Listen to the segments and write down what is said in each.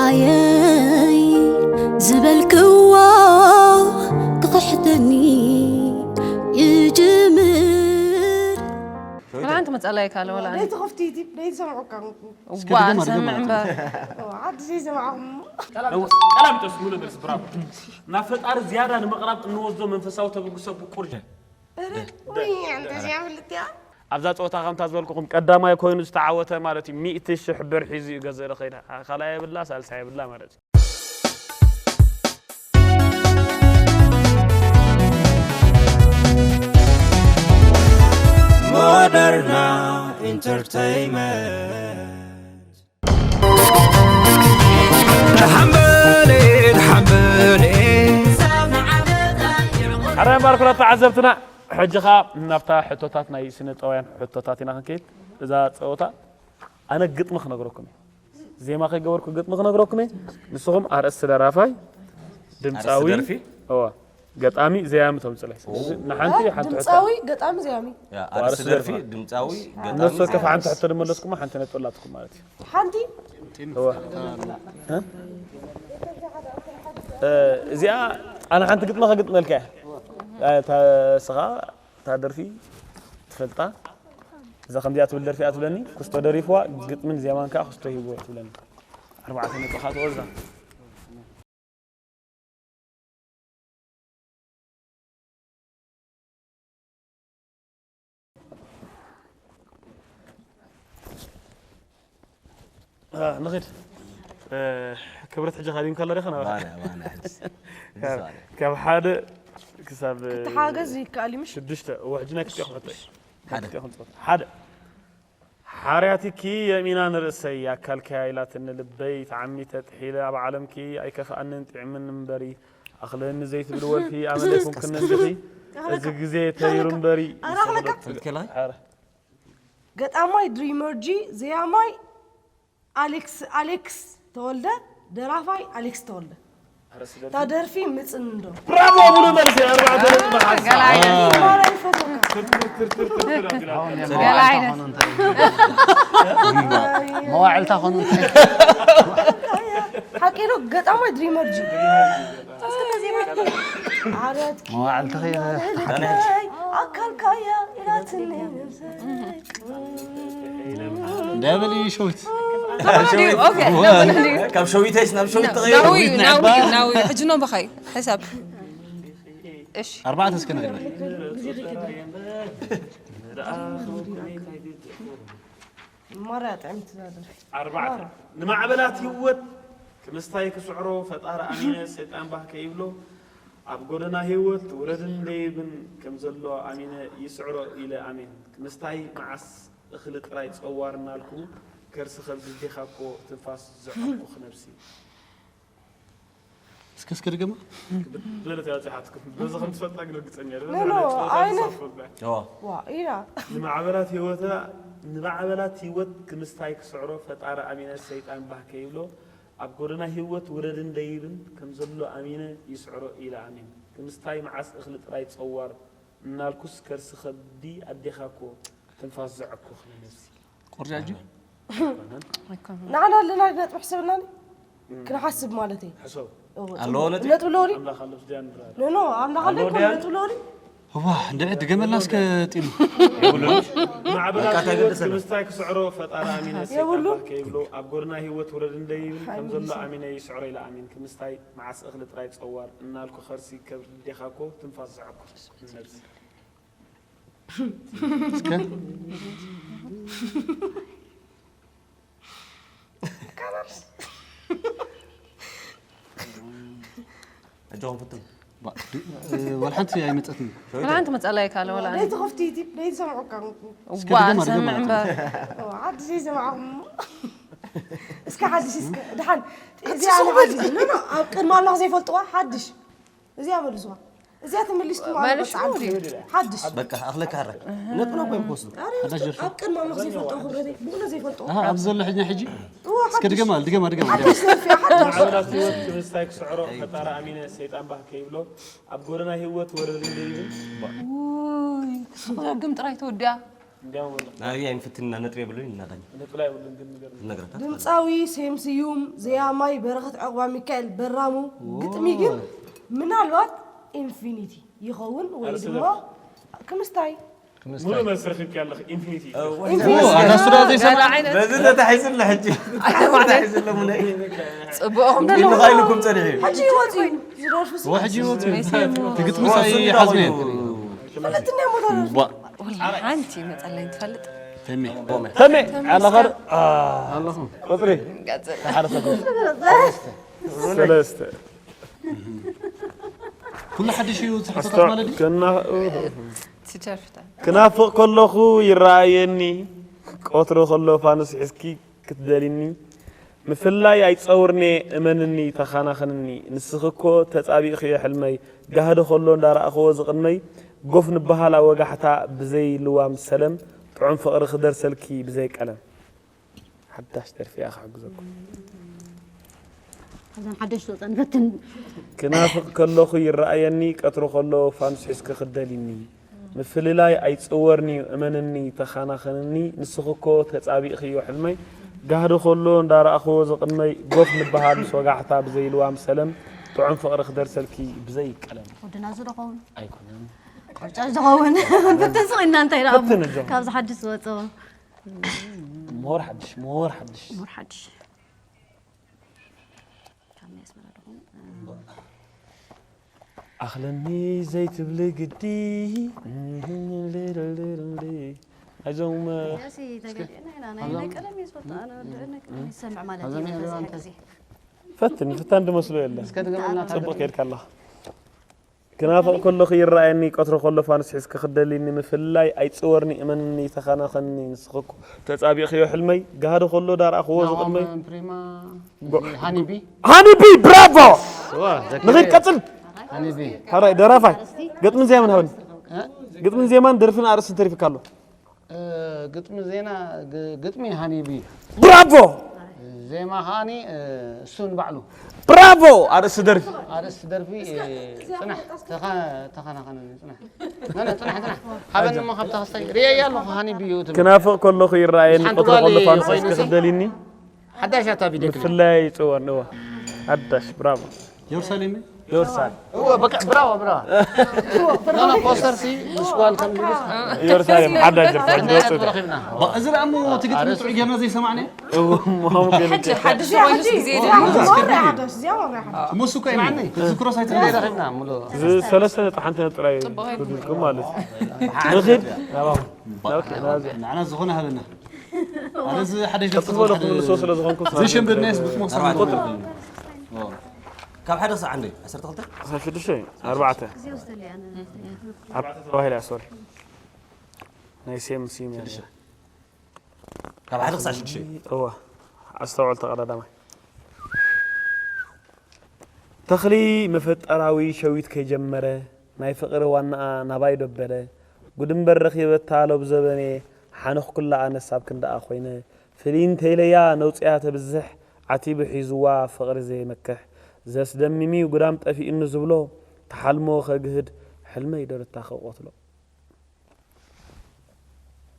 ኣየይ ዝበልክዎ ክኽሕደኒ ይጅምር። ክላንት መጸላይ ካለ ወላ ለይቲ ከፍቲ እቲ ለይቲ ሰምዑካ ዋ ሰምዕ እምበር ዓዲ ዘይሰማዕኹም ቀላሚጦስ ሙሉ መልስ ብራቮ። ናብ ፈጣሪ ዝያዳ ንምቕራብ እንወስዶ መንፈሳዊ ተበግሶ ብቁር ወይ እንተዚያ ፍልጥያ ኣብዛ ፀወታ ከምታ ዝበልኩኹም ቀዳማይ ኮይኑ ዝተዓወተ ማለት እዩ ሚእቲ ሽሕ ብር ሒዙ እዩ ገዝእ ከይዳ። ካልኣይ የብላ፣ ሳልሳይ የብላ ማለት እዩ። ሞደርና ኢንተርተይመንት ሓምበሌ ሓምበሌ ሓራይ እምበኣር ኩላት ተዓዘብትና ሕጂ ኸዓ ናብታ ሕቶታት ናይ ስነ ጠውያን ሕቶታት ኢና ክንከይድ። እዛ ፀወታ ኣነ ግጥሚ ክነግረኩም እየ። ዜማ ከይገበርኩ ግጥሚ ክነግረኩም እየ። ንስኹም ኣርእስቲ ደራፋይ፣ ድምፃዊ፣ ኣርእስቲ ደርፊ? እዋ፣ ገጣሚ፣ ዘያሚ ተምፅለይ። ስለዚ ንሓንቲ ሓንቲ ሕቶ ድምፃዊ ገጣሚ ዘያሚ ኣርእስቲ ደርፊ፣ ድምፃዊ፣ ገጣሚ፣ እነሱ ከፍ ሓንቲ ሕቶ ድመለስኩም ሓንቲ ነጥቢ ኣላትኩም ማለት እዩ። ሓንቲ እዋ። እ? እ፣ እዚኣ ኣነ ሓንቲ ግጥሚ ከግጥመልካ እየ። እ፣ እታ ስኻ እታ ደርፊ ትፈልጣ እዛ ከምዚኣ ትብል ደርፊ እያ ትብለኒ። ክስቶ ደሪፍዋ ግጥምን ዜማን ከዓ ክስቶ ሂብዎ ትብለኒ። ኣርባዕተ ነጥቢ ከዓ ትወዛ። ንኽድ ክብረት ሕጂ ካሊም ከሎ ዲኻ ናባኻ? ባና ባና ሕጅስ ካብ ሓደ ክሳብ ተሓገዝ ይከኣል እዩ ምሽ ሽዱሽተ እዎ ሕጂ ናይ ክልቲኦም ክልተ ክልቲኦም ክልተ ሓደ ሓርያትኪ የሚና ንርእሰይ ኣካልካ ኢላትኒ ልበይ ተዓሚተ ጥሒለ ኣብ ዓለምኪ ኣይከፍኣንን ጥዕምን እምበሪ ኣኽለኒ ዘይትብል ወልፊ ኣመለኩም ክነንድኺ እዚ ግዜ ተይሩ እምበሪ ትልከላይ ገጣማይ ድሪመርጂ ዘያማይ ኣሌክስ ኣሌክስ ተወልደ ደራፋይ ኣሌክስ ተወልደ እታ ደርፊ ምፅን እንዶ ብራቮ ሙሉ መልሲ ኣርባዕተ ነጥቢ ሓንሳ ገላይ ማራ ይፈትወካ ገላይ መዋዕልታ ኮኑ እንታይ ሓቂ ዶ ገጣማይ ድሪመርጂ ዓርያት መዋዕልቲ ኣካልካያ ኢላትኒ ደብል እዩ ሸዊት ኦኬ ካብ ሸዊተይስ ናብ ሸዊት ናዊ ናዊ ናዊ ሕጂ ኖ በኻይ ሕሳብ እሺ ኣርባዕተ እስከ ንግበር ማርያ ጥዕምቲ እዛ ደርፊ ኣርባዕተ ንማዕበላት ህይወት ክምስታይ ክስዕሮ ፈጣሪ ኣሚነ ሰይጣን ባህ ከይብሎ ኣብ ጎደና ህይወት ውረድን ደይብን ከም ዘሎ ኣሚነ ይስዕሮ ኢለ ኣሜን ክምስታይ መዓስ እኽሊ ጥራይ ጸዋር እናልኩ ከርሲ ከብዲ ዴኻ እኮ ትንፋስ ዘዐኩኽ ነብሲ እስከ እስከ ድገማ በለት ያው ጸሓትኩም በዚ ከም ትፈልጣ ግን ርግጸኛ ኖ፣ ኖ፣ ዓይነት ዋ ኢና ንማዕበላት ህይወታ ንማዕበላት ህይወት ክምስታይ ክስዕሮ ፈጣሪ ኣሚነ ሰይጣን ባህ ከይብሎ ኣብ ጎደና ህይወት ውረድን ደይብን ከም ዘሎ ኣሚነ ይስዕሮ ኢለ ኣሜን ክምስታይ መዓስ እኽሊ ጥራይ ጸዋር እናልኩስ ከርሲ ከብዲ ኣዴኻ እኮ ትንፋስ ዘዐኩኽ ንነብሲ ቆርጃጁ ንዓና ኣለና ነጥቢ ሕሰብና ክንሓስብ ማለት እዩ ሕሰብ ኣለዎ ነጥቢ ነጥቢ ሎሪ ኣምላኽ ኣሎ ስድያን ብራድ ኖ ኖ ኣምላኽ ኣለኩም ነጥቢ ሎሪ ዋ እንደ ድገመልና እስከ ጢኑ ማዕበላት ህይወት ክምስታይ ክስዕሮ ፈጣሪ ኣሚነ ሰይጣን ባህ ከይብሎ ኣብ ጎደና ህይወት ውረድ እንደይብል ከም ዘሎ ኣሚነ ይስዕሮ ኢለ ኣሚን ክምስታይ መዓስ እኽሊ ጥራይ ጸዋር እናልኩ ከርሲ ከብዲ ዴኻ እኮ ትንፋስ ዘዐኩ ነብሲ እስከ እጆም ፍትም ወልሓንቲ ኣይመፀትኒ ወላ ሓንቲ መፀላይካ ኣለ ወላ ለይቲ ከፍቲ እቲ ለይቲ ሰምዑካ እስከ ዋ ድገማ፣ ሰምዕ ድገማ። እምበር ዓዲ ዘይሰማዕኹም እስከ ሓድሽ እስከ ድሓን እዚኣ ሓድሽ ኖ፣ ኖ፣ ኣብ ቅድሚ ኣምላኽ ዘይፈልጥዋ ሓድሽ እዚኣ መልስዋ እዚኣ ተመሊስኩም መልሱ ሓድሽ በቃ ኣኽለካ ሓራ ነጥብና እኮ እዮም ክወስዱ ኣብ ቅድሚ ኣምላኽ ዘይፈልጥዋ ክብረተይ ብእውነት ዘይፈልጥዋ ኣብ ዘሎ ሕጂ ሕጂ እዋ እስከ ድገማ ድገማ ድገማ ሓድሽ ሰልፊ ሓድሽ ማዕበላት ህይወት ክምስታይ ክስዕሮ ፈጣሪ ኣሚነ ሰይጣን ባህ ከይብሎ ኣብ ጎደና ህይወት ወረድ እንደይብል ውይ ክትረግም ጥራይ ተወዲኣ ናብይ ኣይንፍትንና ነጥቢ የብሉን ኢልና ዳኛ። ነጥቢ ኣይብሉን ግን ንገር። ዝነግረካ። ድምፃዊ ሴም ስዩም፣ ዘያማይ በረኸት ዕቑባ ሚካኤል በራሙ፣ ግጥሚ ግን ምናልባት ኢንፊኒቲ ይኸውን ወይ ኣርእስቲ ድማ ደርፊ። ክምስታይ። ሙሉ መልሲ ረኺብኪ ኣለኺ። ኢንፊኒቲ። ኢንፊኒቲ። ኣታ ሱዳ ዘይሰምዐ? በዚ ተታሒዙ ኣሎ ሕጂ። ተታሒዙ ኣሎ ሙነ። ጽቡቕኹም ኢሉ ደለኹም። ኢልኩም ጸኒሑ። ሕጂ ይወጽእ እዩ። ዝደርፉ ሲ- ወ ሕጂ ይወጽእ እዩ። ናይ ሴም እቲ ግጥሚ ሳይ ሓዝነ። ፈለጥትና እሞ ተረፍ። ዋ። ወላ ሓንቲ መጸለይ ትፈልጥ? ተሜ። ተሜ፣ ኣላኸር። ኣለኹም። ቁጽሪ። ቀጽል። ሓደ ሰብ። ሰለስተ። ኩሉ ሓድሽ እዩ፣ ጽሕፈታት ማለት እዩ። ከና-፣ ትሸፍታ። ክናፍቕ ከለኹ ይረኣየኒ፣ ቀትሩ ከሎ ፋኑስ ሒዝኪ ክትደሊኒ፣ ምፍላይ ኣይጸውርኔ እመንኒ ተኻናኸንኒ፣ ንስኺ እኮ ተጻቢእኽዮ ሕልመይ፣ ጋህዲ ከሎ እንዳረኣኽዎ ዝቕድመይ፣ ጎፍ ንበሃል ኣብ ወጋሕታ ብዘይ ልዋም ሰለም፣ ጥዑም ፍቕሪ ክደርሰልኪ ብዘይ ቀለም። ሓዳሽ ደርፊ እያ ክሕግዘኩም። ኣብዘን ሓደሽ ዝወፀ ንፈትን። ክናፍቕ ከለኹ ይረኣየኒ፣ ቀትሪ ከሎ ፋኑስ ሒዝኪ ክደሊኒ። ምፍልላይ ኣይፅወርን'ዩ እመንኒ፣ ተኻናኸንኒ፣ ንስኺ እኮ ተፃቢእኽዮ ሕልመይ። ጋህዲ ከሎ እንዳረኣኽዎ ዝቕድመይ፣ ጎፍ ንበሃል ምስ ወጋሕታ ብዘይ ልዋም ሰለም፣ ጥዑም ፍቕሪ ክደርሰልኪ ብዘይ ቀለም። ወድና ዝረኸውን ኣይኮነን። ቆርጫጭ ዝኸውን። ፈትን ስቕ ኢልና እንታይ ደኣ ፈትን እዞም። ካብዚ ሓድሽ ዝወፀ። ምሁር ሓድሽ፣ ምሁር ሓድሽ። ምሁር ሓድሽ። ካብ ናይ ኣስመራ ዶ ኾን? ኣኽለኒ ዘይትብሊ ግዲ። ናይዞም፣ ያሲ ተገዲእና ኢና። ናይ፣ ናይ ቀደም እየ ዝፈልጦ። ኣነ ወዲ ናይ ቀደም ይሰምዕ ማለት እዩ። ኣብዘን መብዛሕትኡ ግዜ። ፈትን፣ ፍታን ድመስሎ የለን። እስከ ድገመልና። ጽቡቕ ከይድካ ኣለኻ። ክናፍቕ ከለኹ ይረኣየኒ፣ ቀትሪ ከሎ ፋኑስ ሒዝኪ ክደሊኒ፣ ምፍልላይ ኣይጽወርኒ፣ እመንኒ፣ ተኻናኸኒ፣ ንስኺ እኮ ተጻቢእኽዮ ሕልመይ፣ ጋህዲ ከሎ ዳርኣኽዎ ናሆም ዝቕድመይ። ፕሪማ፣ ጎ-፣ እዚ ሃኒቢ። ሃኒቢ፣ ብራቮ! ዋ፣ ዘኪረ። ንኺድ ቀጽል። ሃኒቢ። ሓራይ፣ ደራፋይ፣ ግጥምን ዜማን ሃብኒ። እ? ግጥምን ዜማን ደርፍን ኣርእስትን ተሪፍካ ኣሎ። እ፣ ግጥሚ ዜና፣ ግ-፣ ግጥሚ ሃኒቢ። ብራቮ! ዜማ ከዓኒ፣ እ፣ እሱ ንባዕሉ። ብራቮ! ኣርእስቲ ደርፊ። ኣርእስቲ ደርፊ፣ እ፣ ጽናሕ፣ ተኸ-፣ ተኸናኸነኒ፣ ጽናሕ። ነ፣ ነ፣ ጽናሕ፣ ጽናሕ። ሃበኒ እሞ ካብ ተኸስታይ። ርእየያ ኣለኹ፣ ሃኒቢ እዩ ትብል። ክናፍቕ ከለኹ ይረኣየኒ፣ ሓንቲ ቀትሪ ጓል ከሎ ፋንስ ኮይኑ እስኪ ሲ-፣ ክደሊኒ። ሓዳሽ ኣታ ቪድዮ ክሊፕ። ምፍላይ ይጽወን፣ እወ። ሓዳሽ፣ ብራቮ። የሩሳሌም። የሩሳሌም። እወ፣ በቃ፣ ብራቮ፣ ብራቮ። ኖ፣ ኖ፣ ፖስተር ሲ፣ ምስ ጓል ከም ዝብስ። የሩሳሌም፣ ሓዳሽ ጀርፋ፣ ዝወጽእ። ረኺብና። ባ-፣ እዚ ደኣ እሞ እቲ ግጥሚ ኣረስ-፣ ጥዑይ ጌርና ዘይሰማዕናዮ? እወ፣ እሞ፣ እሞ፣ ሕጂ፣ ሓድሽ ዝኾይኑስ ግዜ እዚ የለን። ሓድሽ፣ እዚኣ ወረ ሓዳሽ። እሞ እሱ እኮ እዩ። ስማዕኒ። እዚ ክሮስ ኣይትረኽብን። ረኺብና፣ ሙሉ። እዚ ሰለስተ ነጥቢ ሓንቲ ነጥቢ ጥራይ ጽቡቕ እዩ። ክህልኩም ማለት እዩ። ንኺድ፣ ናባኹም። ኦኬ፣ ናዚ። ንዓና ዝኾነ ሃበና። ኣነ እዚ ሓደ ቀጽሎ ጀምሮ ለኹም ሓደ ንሶ ስለ ዝኾንኩም ዘይሸምበድናየስ ብትሞት ኣርባዕተ። ስለ ዝኾንኩም። ካብ ሓደ ክሳዕ ክንደይ? ዓሰርተ ክልተ? ዓሰርተ ሽዱሽተ፣ ኣርባዕተ። ግዜ ወስደለይ ኣነ። ኣርባዕተ ተባሂላ፣ ሶሪ። ናይ ሴም፣ ሴም እያ። ሽዱሽተ። ካብ ሓደ ክሳዕ ሽዱሽተ። እወ። ኣስተውዕል ተቐዳዳማይ። ተኽሊ መፈጠራዊ ሸዊት ከይጀመረ፣ ናይ ፍቕሪ ዋናኣ ናባይ ዶበለ፣ ጉድ እምበር ረኺበታ ሎብ ዘበኔ፣ ሓነኽኩላ ኣነስ ኣብ ክንዳኣ ኮይነ፣ ፍልይ እንተኢለያ ነውጽያ ተብዝሕ፣ ዓቲቡ ሒዝዋ ፍቕሪ ዘይመክሕ፣ ዘስደምም'ዩ ጉዳም ጠፊኡኒ ዝብሎ፣ ተሓልሞ ከግህድ፣ ሕልመይ ደርታ ከቆትሎ።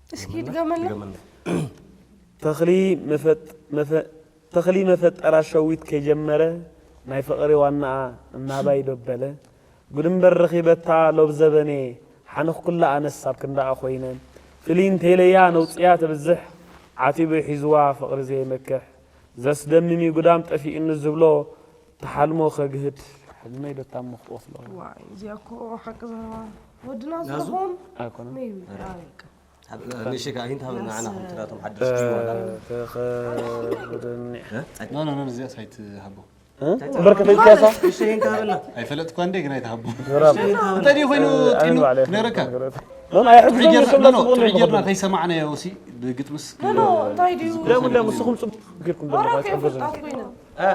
እስኪ ድገመልና። ድገመልና። ተኽሊ መፈጥ-፣ መፈ-፣ ተኽሊ መፈጠራ ሸዊት ከይጀመረ ናይ ፍቕሪ ዋናኣ እናባይ ዶበለ። ጉድ እምበር ረኺበታ ሎብ ዘበኔ ሓነኽኩላ ኣነስ ኣብ ክንዳኣ ኮይነ። ፍልይ እንተኢለያ ነውጽያ ተብዝሕ ዓቲቡ ሒዝዋ ፍቕሪ ዘይመክሕ። ዘስደምም እዩ ጉዳም ጠፊኡኒ ዝብሎ ተሓልሞ ከግህድ ሕልመይ ዶ ታሞ ክወስሎ። ዋይ፣ እዚኣ እኮ ሓቂ ዘረባ ወድና ናዙ? ዝኾን ኣይኮነን። ሜቢ፣ ኣረ። ኣይ፣ በቃ። ንእሽተይ ከኣ ሂንት ሃበና፣ ንዓና ከም ትራቶም ሓድሽ እ፣ ጅማሮ። ተኸብደኒ። እ? ኖ፣ ኖ፣ ኖ፣ እዚኣ ሳይት ሃቦ። እ? በርከት ኢልካሳ? ንእሽተይ ሂንት ሃበና። ኣይፈለጥኳ እንዴ ግን ኣይትሃቦ። ዘራብ። እንታይ ድዩ ኮይኑ እ፣ ቂሙ? ኣነ ባዕለይ ክነግረካ። ኖ፣ ኖ፣ ኣይሕግዞም ጥዑይ ጌርና፣ እዮም፣ ኖ፣ ኖ፣ ጥዑይ ጌርና ከይሰማዕናዮ ሲ ብግጥምስ ኖ፣ ኖ፣ እንታይ ድዩ? ለሙ፣ ለሙ፣ ንስኹም ጽቡቕ ጌርኩም ዶ ኦራክ ኣይትሕገዙን? የፍልጣት ኮይነ። እ፣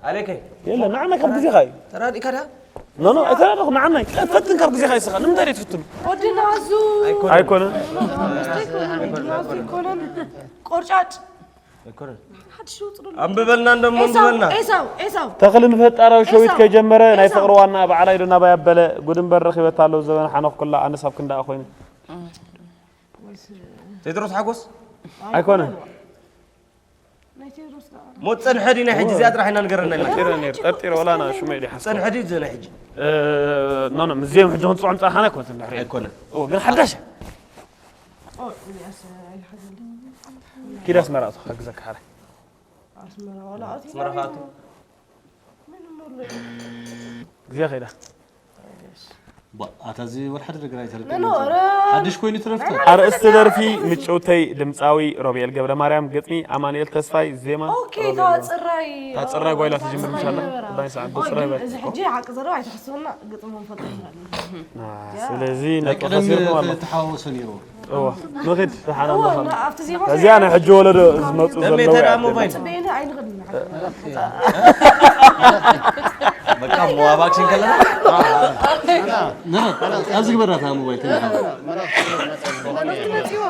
ኣሌከይ። የለ፣ ንዓና ካብ ግዜኻ እዩ። ተራዲእካ ዳ? ኖ፣ ኖ፣ ኣይተራደኹ፣ ንዓና እዩ። ፈትን ካብ ግዜኻ ይስኻ። ንምንታይ ደይ ትፍትኑ? ወዲ ናዙ። ኣይኮነን። ኣይኮነን። ኣይኮነን፣ ወዲ ናዙ ኣይኮነን። ቆርጫጭ። ኣይኮነን። ሓድሽ ይወጽእ ደሎ። ኣንብበልና እንደሞ ኤሳው፣ ኣንብበልና። ኤሳው፣ ኤሳው። ተኽሊ ምፈጣራዊ ሸዊት ኤሳው። ከይጀመረ ናይ ኤሳው። ፍቕሪ ዋና በዓል ኣይዶ ናባይ ኣበለ። ጉድ እምበር ረኺበታ ኣለዉ ዘበን ሓነኽ ኩላ ኣነስ ኣብ ክንዳኣ ኮይነ። ወይስ ቴድሮስ ሓጎስ ኣይኮነን። ሞት ጸንሐ ድዩ ናይ ሕጂ እዚኣ ጥራሕ ኢና ንገረና ኢልና። ጠርጢረ ነይሩ፣ ጠርጢረ፣ ወላ ና ሽመይ ዲሓ። ጸንሐ ድዩ እዚ ናይ ሕጂ? ኖ ኖ፣ ምስ ዜም ሕጂ ክንጽዖም ጻሓና ኣይኮነትን ድሕሪ። ኣይኮነ። ኦ፣ ግን ሓዳሽ። ኪድ ኣስመራ እቶ፣ ሓግዘካ ሓራይ። ኣስመራ ዋላ ኣትዩ ኣስመራ ኻቱ ምንም ወሎ ግዜ ኸይዳ። ባ ኣታ እዚ ወላ ሓደ ነገር ኣይተረድእ ኖ፣ ኖ፣ ኧረ። ሓድሽ ኮይኑ ትረፍተ ኣርእስቲ ደርፊ ምጭውተይ፣ ድምፃዊ ሮቤል ገብረ ማርያም፣ ግጥሚ ኣማኑኤል ተስፋይ፣ ዜማ ኦኬ ሮቤል እታ ገብረ- ፅራይ እታ ፅራይ ጓይላ ትጅምር ምሻላ። ባይ ሰዓት ኦይ፣ ብፅራይ ግን ባይ እዚ ሕጂ ሓቂ ዘረባ ኣይትሕስበና፣ ግጥሞም ፈልጠ ይኽእል። ስለዚ ናይ ነጥቢ ቀደም ከሲርኩም ኣሎ። ተተሓዋወሰ ነይሩ እወ ንኺድ ደሓና እወ ኣለኻ። ኣብቲ ዜማ እዚኣ ናይ ሕጂ ወለዶ ዝመፁ ደሜ ዘለዉ ተዳሞ እያ። ባይና ፅበየኒ ኣይንኽድን። በቃ ሞባክሽን ከለና ኣብዚ ግበራታ ሞባይል ትንሓ መለስቲ መፂዎ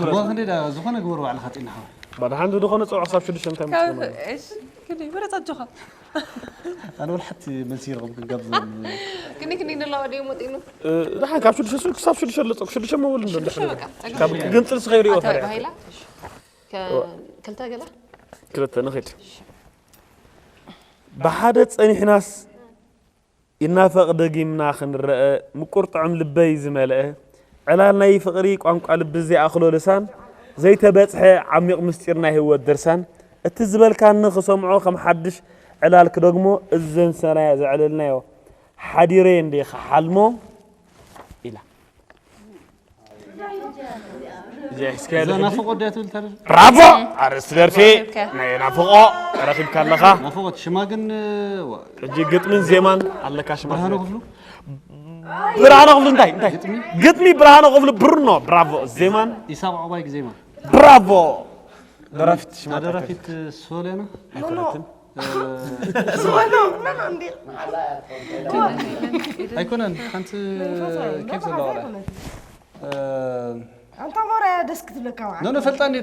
ሞ ክንደይ ዳ ዝኾነ ግበሩ ባዕልኻ ጢና ሓወይ ባድሓን ዝኾነ ፀውዖ ክሳብ ሽዱሽተ እንታይ ምፅእ ማለት እዩ? እሺ፣ ክንደይ መረፃ ኣጆኻ። ኣነ ወላ ሓንቲ መልሲ ይረኽብ ክጋብ ክንደይ ክንደይ ንለዋ ድዮም ወጢኑ? እ፣ ደሓን ካብ ሽዱሽተ ሱ ክሳብ ሽዱሽተ ኣለፀ ሽዱሽተ መወል እንዶ ሽዱሽተ በቃ፣ ፀገም ካብ ግንፅል ስኸይዱ እዩ ኣታ ፈሪያ ባሂላ? ከ- ክልተ ገለ? ክልተ ንኺድ ብሓደ ፀኒሕናስ ይናፈቕ ደጊምና ክንረአ ምቁር ጥዑም ልበይ ዝመልአ ዕላል ናይ ፍቕሪ ቋንቋ ልቢ ዘይኣኽሎ ልሳን ዘይተበጽሐ ዓሚቕ ምስጢር ናይ ህይወት ድርሳን እቲ ዝበልካኒ ክሰምዖ ከም ሓድሽ ዕላል ክደግሞ እዘን ሰናይ ዘዕለልናዮ ሓዲረ እንዴ ክሓልሞ ኢላ። እዛ ናፍቖት ድያ ትብል ተደርፊ ብራቮ! ኣርእስቲ ደርፊ ናይ ናፍቖ ረኺብካ ኣለኻ። ናፍቖት ሽማ ግን ዋ፣ ሕጂ ግጥምን ዜማን ኣለካ ሽማ ብርሃኑ ክፍሉ ብርሃነ ክፍሉ እንታይ እንታይ ግጥሚ ብርሃነ ክፍሉ ብሩኖ ብራቮ ዜማን ኢሳቕ ዕቑባይ ግዜማ ብራቮ ደራፊት ሽማ ደራፊት ሶለና ኣይኮነትን ዝወሎ መን እንዲ ኣይኮነን ሓንቲ ኬፍ ዘለዋ ላ ኣንታ ማርያ ደስ ክትብለካ ኖ ኖ ፈልጣ እንዴ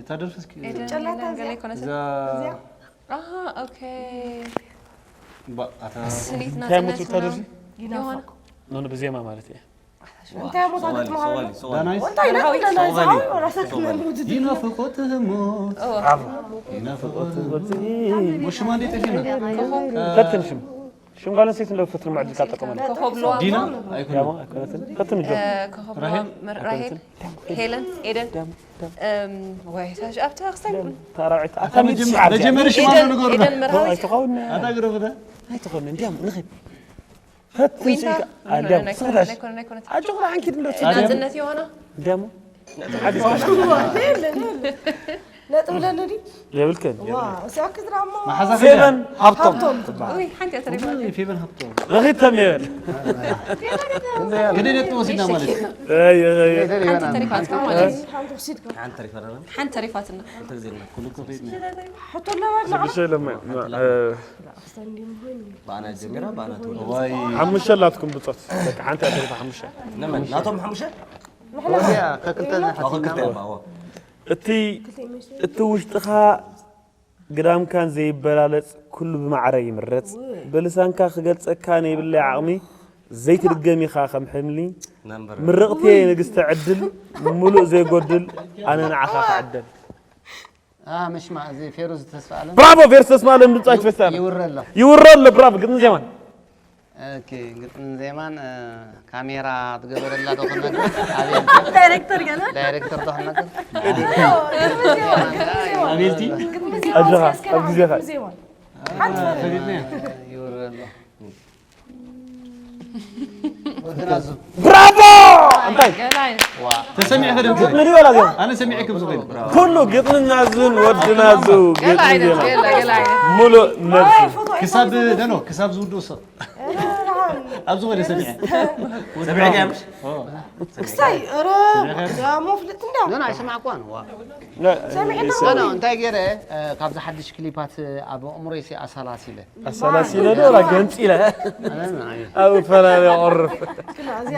ታደርፊ እስኪ ጨላታ እዚኣ እዛ ኣሃ ኦኬ ባ ኣታ ስኒት እንታይ ናጽነት ሙት ብታደርፊ የሆነ ኖ ኖ ብዜማ ማለት እየ እንታይ ቦታ ገጥመሃል ዳናይት እንታይ ኢልካ ዳናይት ሓወይ ራሳክ ነንጉድ ይናፍቆት ህሞት ይናፍቆት ሙሽማ እንዴ ጠፊና ፈትን ሽም ሽም ጓል ኣንስተይቲ እንደ ፈትን መዕድልካ ትጠቀመሉ ኮኸብሎ ዲና ኣይኮነ ያሞ ኣይኮነትን ፈትን እጆ ኮኸብሎ ራሄል ሄለን ኤደን እም፣ ወይ ሳሽ ኣብታ ክስታይ ታራዊት ኣታ መጀመ- መጀመሪ ሽማ ኤደን ንገሩና ኤደን መርሃዊት ኣይትኸውን ኣታ ግረፍና ኣይትኸውን እንዲያም ንኺድ ፈትን ዊንታ ሲካ ኣንዲያም ናይ ስኽዳሽ ኮነ ናይ ኮነ ኣጆኹ ንዓንኪ ድንዶ ናጽነት የሆነ እንዲያሞ ነጥብ ለነዲ የብልክን ዋ እዚኣ ክዝራሞ መሓዛ ፌበን ሃብቶም ሃብቶም ውይ ሓንቲ እያ ተሪፋ ፌበን ሃብቶም ረኺብቶም የበል ግደ ነጥቢ ወሲድና ማለት እዩ ኣይ ኣይ ሓንቲ ተሪፋትካ ማለት እዩ ሓንቲ ክሲድካ ሓንቲ ተሪፋትና ሕቶ ኣለና ሽዱሽተ ለማ ብኣና ጀሚራ ብኣና ትውልድ ዋይ ሓሙሽተ ኣላትኩም ብጾት በቃ ሓንቲ እያ ተሪፋ ሓሙሽተ ነመን ናቶም ሓሙሽተ ወዲያ ከክልተ ናይ ኣኹል ክልተ ሓሲና እባ እቲ እቲ ውሽጥኻ ግዳምካን ዘይበላለጽ ኩሉ ብማዕረ ይምረጽ ብልሳንካ ክገልጸካ ነይብለይ ዓቕሚ ዘይትድገም ኢኻ ከም ሕምሊ ነምበር ምርቕቲ ንግስቲ ዕድል ምሉእ ዘይጎድል ኣነ ንዓኻ ክዕደል ኣህ ምሽማ እዚ ፌሩዝ ተስፋ ኣለም ብራቮ ፌሩዝ ተስፋ ኣለም ድምጻዊት ፌስታል ይውረሎ ይውረሎ ብራቮ ግጥምን ዜማን ኦኬ ግጥምን ዜማን እ፣ ካሜራ ትገበረላ ዶ ክነግር ኣቤል ዳይሬክተር ገለ ዳይሬክተር ዶ ክነግር ኣቤልቲ ኣጆኻ ኣብ ግዜኻ ፈሊጥና ይውረሎ ወድናዙ ብራቮ እንታይ ገላይ ተሰሚዕኸ ደምሲ ግጥሚ ድዩ ወላ ዜማ ኣነ ሰሚዐ ከም ዝኽእል ኩሉ ግጥምና ዝን ወድና ዙ ገላይ ግጥሚ ዜማ ገላይ ገላይ ሙሉእ ነብሲ ክሳብ ደኖ ክሳብ ዝውድኡ ሰብ ኣብ ዝኾነ ሰሚዐ ሰሚዐ ድያ ምሽ ክስታይ ረ ሞፍልጥ እንዳ ኖ ኣይሰማዕኳን ዋ ሰሚዕና ኖ ኖ እንታይ ገይረ እ፣ ካብዚ ሓድሽ ክሊፓት እ፣ ኣብ ኣእምሮይ ሲ ኣሳላሲለ ኣሰላሲለ ዶ ገንፂለ ኣብ ፈላለ ቁርፍ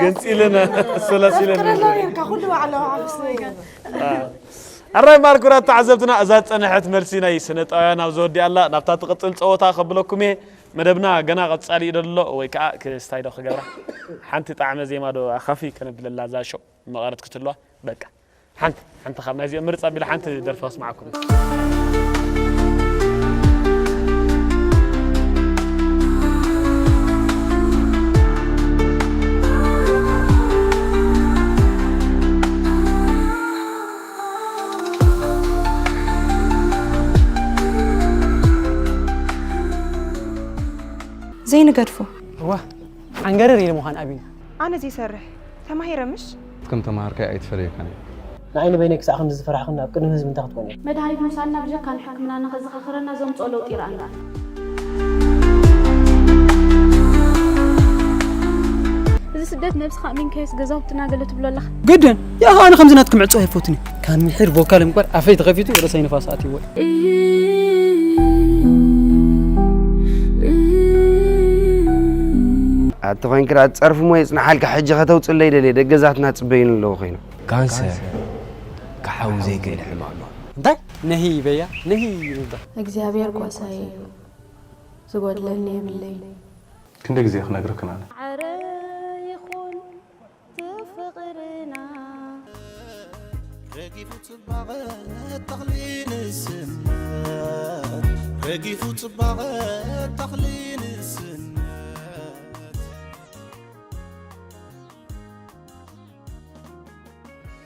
ገንፂለና ኣሰላሲለ ፍቅረና ነርካ ኩሉ ባዕላ ሓፍስ ነገር ሕራይ ማርኩራት ተዓዘብትና፣ እዛ ዝጸንሐት መልሲ ናይ ስነጣውያን ኣብ ዘወዲኣላ ናብታ ትቕጽል ጸወታ ከብለኩም እየ። መደብና ገና ቀጻሊ እዩ ደሎ፣ ወይ ከኣ ክስታይ ዶ ክገብራ? ሓንቲ ጣዕመ ዜማ ዶ ኣኻፊ ከነብለላ እዛ ሾው መቐረት ክትህልዋ? በቃ ሓንቲ ሓንቲ ካብ ናይዚኦም ምርጽ ኣቢለ ሓንቲ ደርፊ ከስምዓኩም። ዘይንገድፎ። እዋ ዓንገረር ኢለ ምዃን ኣቢኒ። ኣነ ዘይሰርሕ ተማሂረ ምሽ? ከም ተማሃርካይ ኣይትፈለየካን እዩ። ንዓይ ንበይነይ ክሳዕ ክንድዚ ዝፈራሕኽኒ ኣብ ቅድሚ ህዝቢ እንታይ ክትኮኒ ኢኺ? መድሃኒት ምውሳድና ብጀካ ንሕክምና ንኽዝኸኽረና ዘምፅኦ ለውጢ ይረኣና ኣሎ። እዚ ስደት ነብስኻ ኣሚንካዮስ ገዛውትና ገለ ትብሎ ኣለኻ። ግድን ያኻ ኣነ ከምዚ ናትኩም ዕፅዋ ኣይፈቱን እዩ። ካብ ምሒር ቮካል እምበር ኣፈይ ተኸፊቱ ርእሰይ ንፋስ ኣትይዎ እዩ። ኣቲ ኮይንክራ ጸርፊ ሞ ይጽናሓልካ ሕጂ ከተውጽለይ ደልየ ደገዛትና ጽበዩን ኣለዉ ኮይኖም። ካንሰር ክሓዊ ዘይክእል ሕማም እዩ። እንታይ ነሂ ይበያ ነሂ ይበያ። እግዚኣብሔር ጓሳይ እዩ ዝጎድለኒ የብለይ። ክንደይ ግዜ ክነግርክን ኣነ። ማዕረ ይኹን እቲ ፍቕርና። ረጊፉ ጽባቐ ተኽሊ ንስነት ረጊፉ ጽባቐ ተኽሊ ንስነት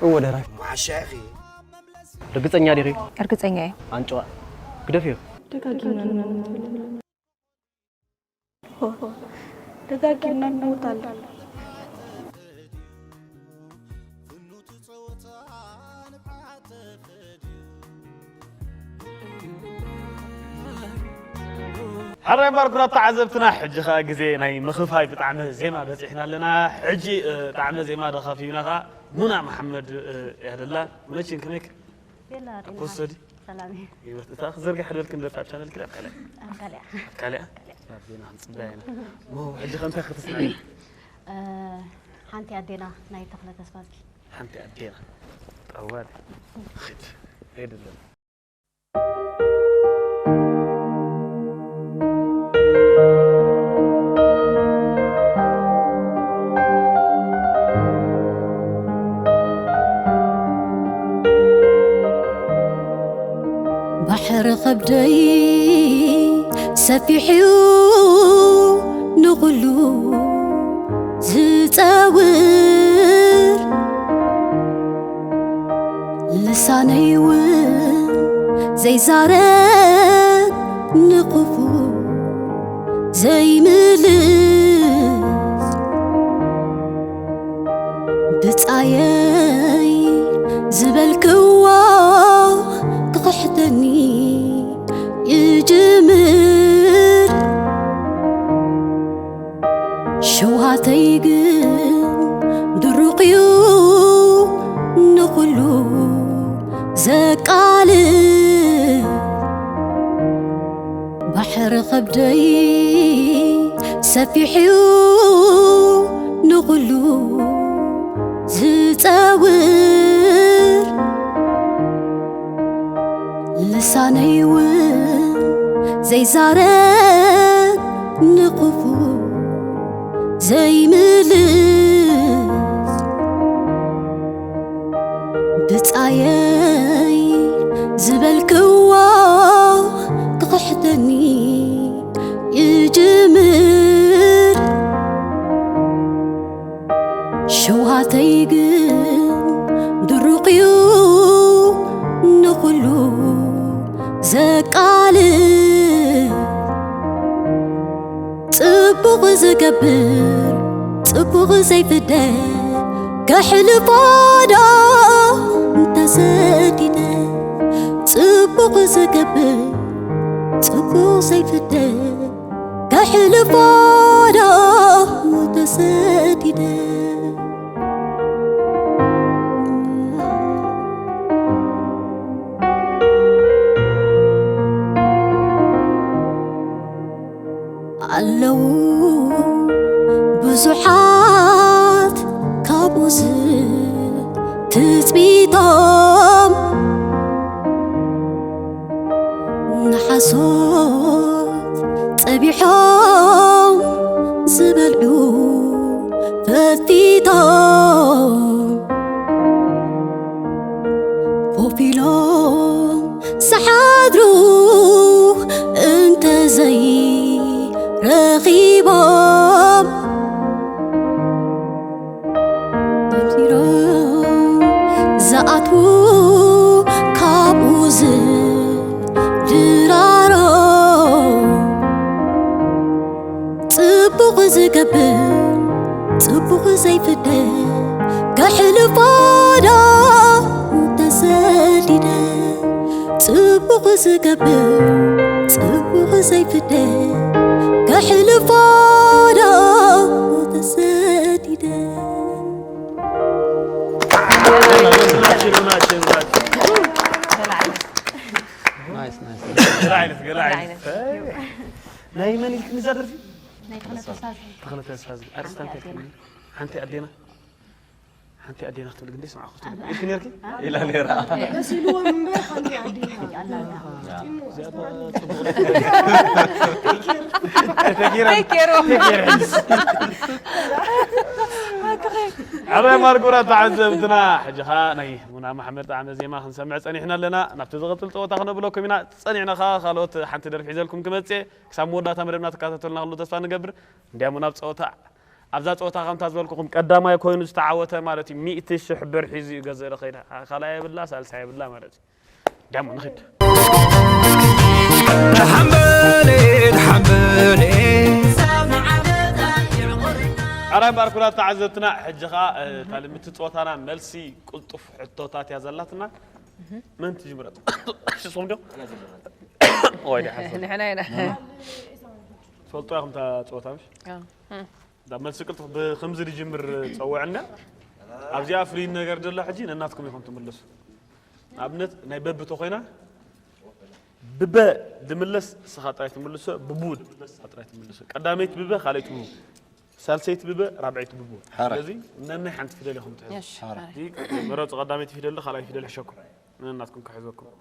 እወ ደራይ። ማሻ ኢኺ። ርግጸኛ ዲኺ? እርግጸኛ እየ። ኣንጭዋ ግደፍዮ። ደጋጊምና ንሞታለን። ደጋጊምና ንሞታለን። ሕራይ ማርኩራት ተዓዘብትና፣ ሕጂ ኸኣ ግዜ ናይ ምኽፋይ ብጣዕሚ ዜማ በጺሕና ኣለና። ሕጂ እ፣ ጣዕመ ዜማ ዶ ኸፊዩና ኸኣ ሙና መሓመድ እ፣ እያ ደላ። ሙነችን ከመይክ? ቤላ ጤና ኣኮሰዲ ሰላም እዩ። ይወት እታ ክዘርግሕ ደልክ እንደ ታብ ቻነል ክዳ ካልያ ኣብ ካልያ ካልያ ናብ ዜና ክንጽበያ ኢና። ሞ ሕጂ ከ እንታይ ክትስና? እ፣ ሓንቲ ኣዴና ናይ ተኽለ ተስፋዝጊ። ሓንቲ ኣዴና ጠዋል ኺድ ሄድለን። ባሕሪ ኸብደይ ሰፊሕዩ ንኹሉ ዝጸውር ልሳነይ እውን ዘይዛረብ ንኽፉእ ዘይምልስ ብጻየይ ዝበልክዎ ክኽሕደኒ ይጅምር ሽውሃተይ ግን ድሩቕዩ ንኹሉ ዘቃልል ባሕሪ ኸብደይ ሰፊሕዩ ንኹሉ ዝጸውር ልሳነይ እውን ዘይዛረብ ንኽፉእ ዘይምልስ ብጻየይ ዝበልክዎ ክኽሕደኒ ይጅምር ሽውሃተይ ግን ድሩቕዩ ንኹሉ ዘቃልል ጽቡቕ ዝገብር ጽቡቕ ዘይፍደ ከሕልፎ ዶ እንተሰዲደ ጽቡቕ ዝገብር ጽቡቕ ዘይፍደ ከሕልፎ ዶ ተሰዲደ ኣለዉ ብዙሓት ካብኡ ትጽቢቶም ኣሶት ጸቢሖም ዝበልዑ ፈቲቶም ኮፍ ኢሎም ዝሓድሩ እንተዘይ ረኺቦም ዝኣትዉ ካብኡ ዝድራሮ ጽቡቕ ዝገብር ጽቡቕ ዘይፍደ ከሕልፎ ዶ ተሰዲደ ጽቡቕ ዝገብር ጽቡቕ ዘይፍደ ከሕልፎ ዶ ተሰዲደ ናይ መን ኢልክኒ እዛ ደርፊ? ተኽለ ተስፋዝጊ ኣርስታ እንታይ ሓንቲ ኣዴና ሓንቲ ኣዴና ክትብል ግን ደስ ማዕኹ ትብል ኢልኪ ነርኪ ኢላ ነራ። መሲልዎም እምበር ሓንቲ ኣዴና። ኣረ ማርጎራ ተዓዘብትና ሕጂ ኸዓ ናይ ሙና ማሕመድ ጣዕመ ዜማ ክንሰምዕ ጸኒሕና ኣለና። ናብቲ ዝቕጽል ጸወታ ክነብለኩም ኢና። ጸኒዕና ኸዓ ካልኦት ሓንቲ ደርፊ ሒዘልኩም ክመጽእ ክሳብ መወዳእታ መደብና ትከታተሉና ክሉ ተስፋ ንገብር። እንዲያሞ ናብ ጸወታ ኣብዛ ጸወታ ከምታ ዝበልኩኹም ቀዳማይ ኮይኑ ዝተዓወተ ማለት እዩ ሚእቲ ሽሕ ብር ሒዙ እዩ ገዘለ ኸይዳ ካልኣይ የብላ ሳልሳይ የብላ ማለት እዩ ዳሞ ንኽድ ሓምበሌት ሓምበሌት ኣራይ ባርኩላት ተዓዘብትና ሕጂ ኸዓ እታ ልምቲ ጸወታና መልሲ ቁልጡፍ ሕቶታት እያ ዘላትና መን ትጅምረ ሽሶም ዶ ወይ ዳ ሓሰብ ንሕና ኢና ፈልጦ ኢኹም እታ ጸወታ ምሽ ዳ መልሲ ቅልጡፍ ብከምዚ ዝጅምር ጸውዕና ኣብዚኣ ፍሉይ ነገር ዘሎ ሕጂ ነናትኩም ኢኹም ትምልሱ ንኣብነት ናይ በቢ ተኾይና ብበ ድምለስ ስኻ ጥራይ ትምልሶ ብቡ ድምለስ ስኻ ጥራይ ትምልሶ ቀዳመይቲ ብበ ካልኣይቲ ብቡ ሳልሰይቲ ብበ ራብዐይቲ ብቡ ስለዚ ነናይ ሓንቲ ፊደል ኢኹም ትሕዙ እሺ ሓራይ ምረፁ ቀዳመይቲ ፊደል ዶ ካልኣይቲ ፊደል ሕሸኩም ነናትኩም ክሕዘኩም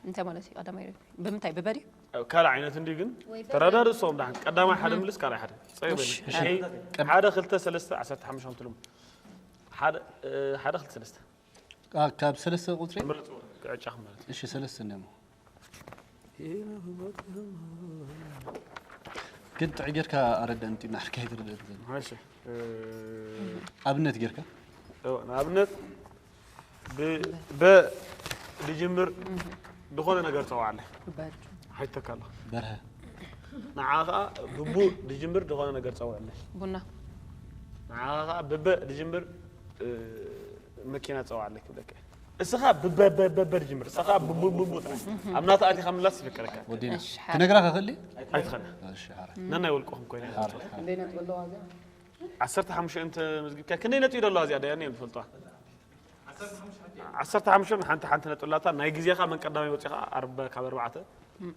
እንታይ ማለት እዩ ቀዳማይ ርኢኹ? ብምንታይ ብበ ድዩ? ካልእ ዓይነት እንድዩ ግን ተረዳድእ እሶም ደሓን ቀዳማይ ሓደ ምልስ ካልኣይ ሓደ ጸገም የለን። እሺ። ሓደ ክልተ ሰለስተ ዓሰርተ ሓሙሽተ ከምትልም ሓደ ሓደ ክልተ ሰለስተ ካብ ሰለስተ ቁፅሪ ምረፅ ክዕጫኽ ማለት እዩ። እሺ ሰለስተ እንዲሞ ግን ጥዑይ ጌርካ ኣረዳእኒ ጢና ሕርካ ኣይትረዳእኒ ዘሎ እሺ እ፣ ኣብነት ጌርካ እወ፣ ንኣብነት ብ- በ ዝጅምር ዝኾነ ነገር ጸውዓለይ ሓይተካ ኣሎ በርሀ ንዓ ከዓ ብቡ ዝጅምር ዝኾነ ነገር ጸውዐለይ ቡና ንዓ ከዓ ብበ ዝጅምር እ፣ መኪና ጸውዓለይ ክብለካ እየ። እስኻ ብበበበበ ዝጅምር እስኻ ብቡቡቡ ጥራሕ ኣብ ናታ ኣቲኻ ምላስ ይፍቀደካ ወዲና እሺ፣ ሓ- ክነግራ ከኽእል ኣይትኸነ እሺ ሓረ ነናይ ውልቅኹም ኮይነ ዓሰርተ ሓሙሽተ እንተ መዝጊብካ ክንደይ ነጥቢ ደለዋ እዚኣ ደያ እየ ዝፈልጥዋ ዓሰርተ ሓሙሽተ ሓንቲ ሓንቲ ነጥቢ ኣላታ ናይ ግዜኻ መን ቀዳማይ ወፂኻ ኣርበ ካብ ኣርባዕተ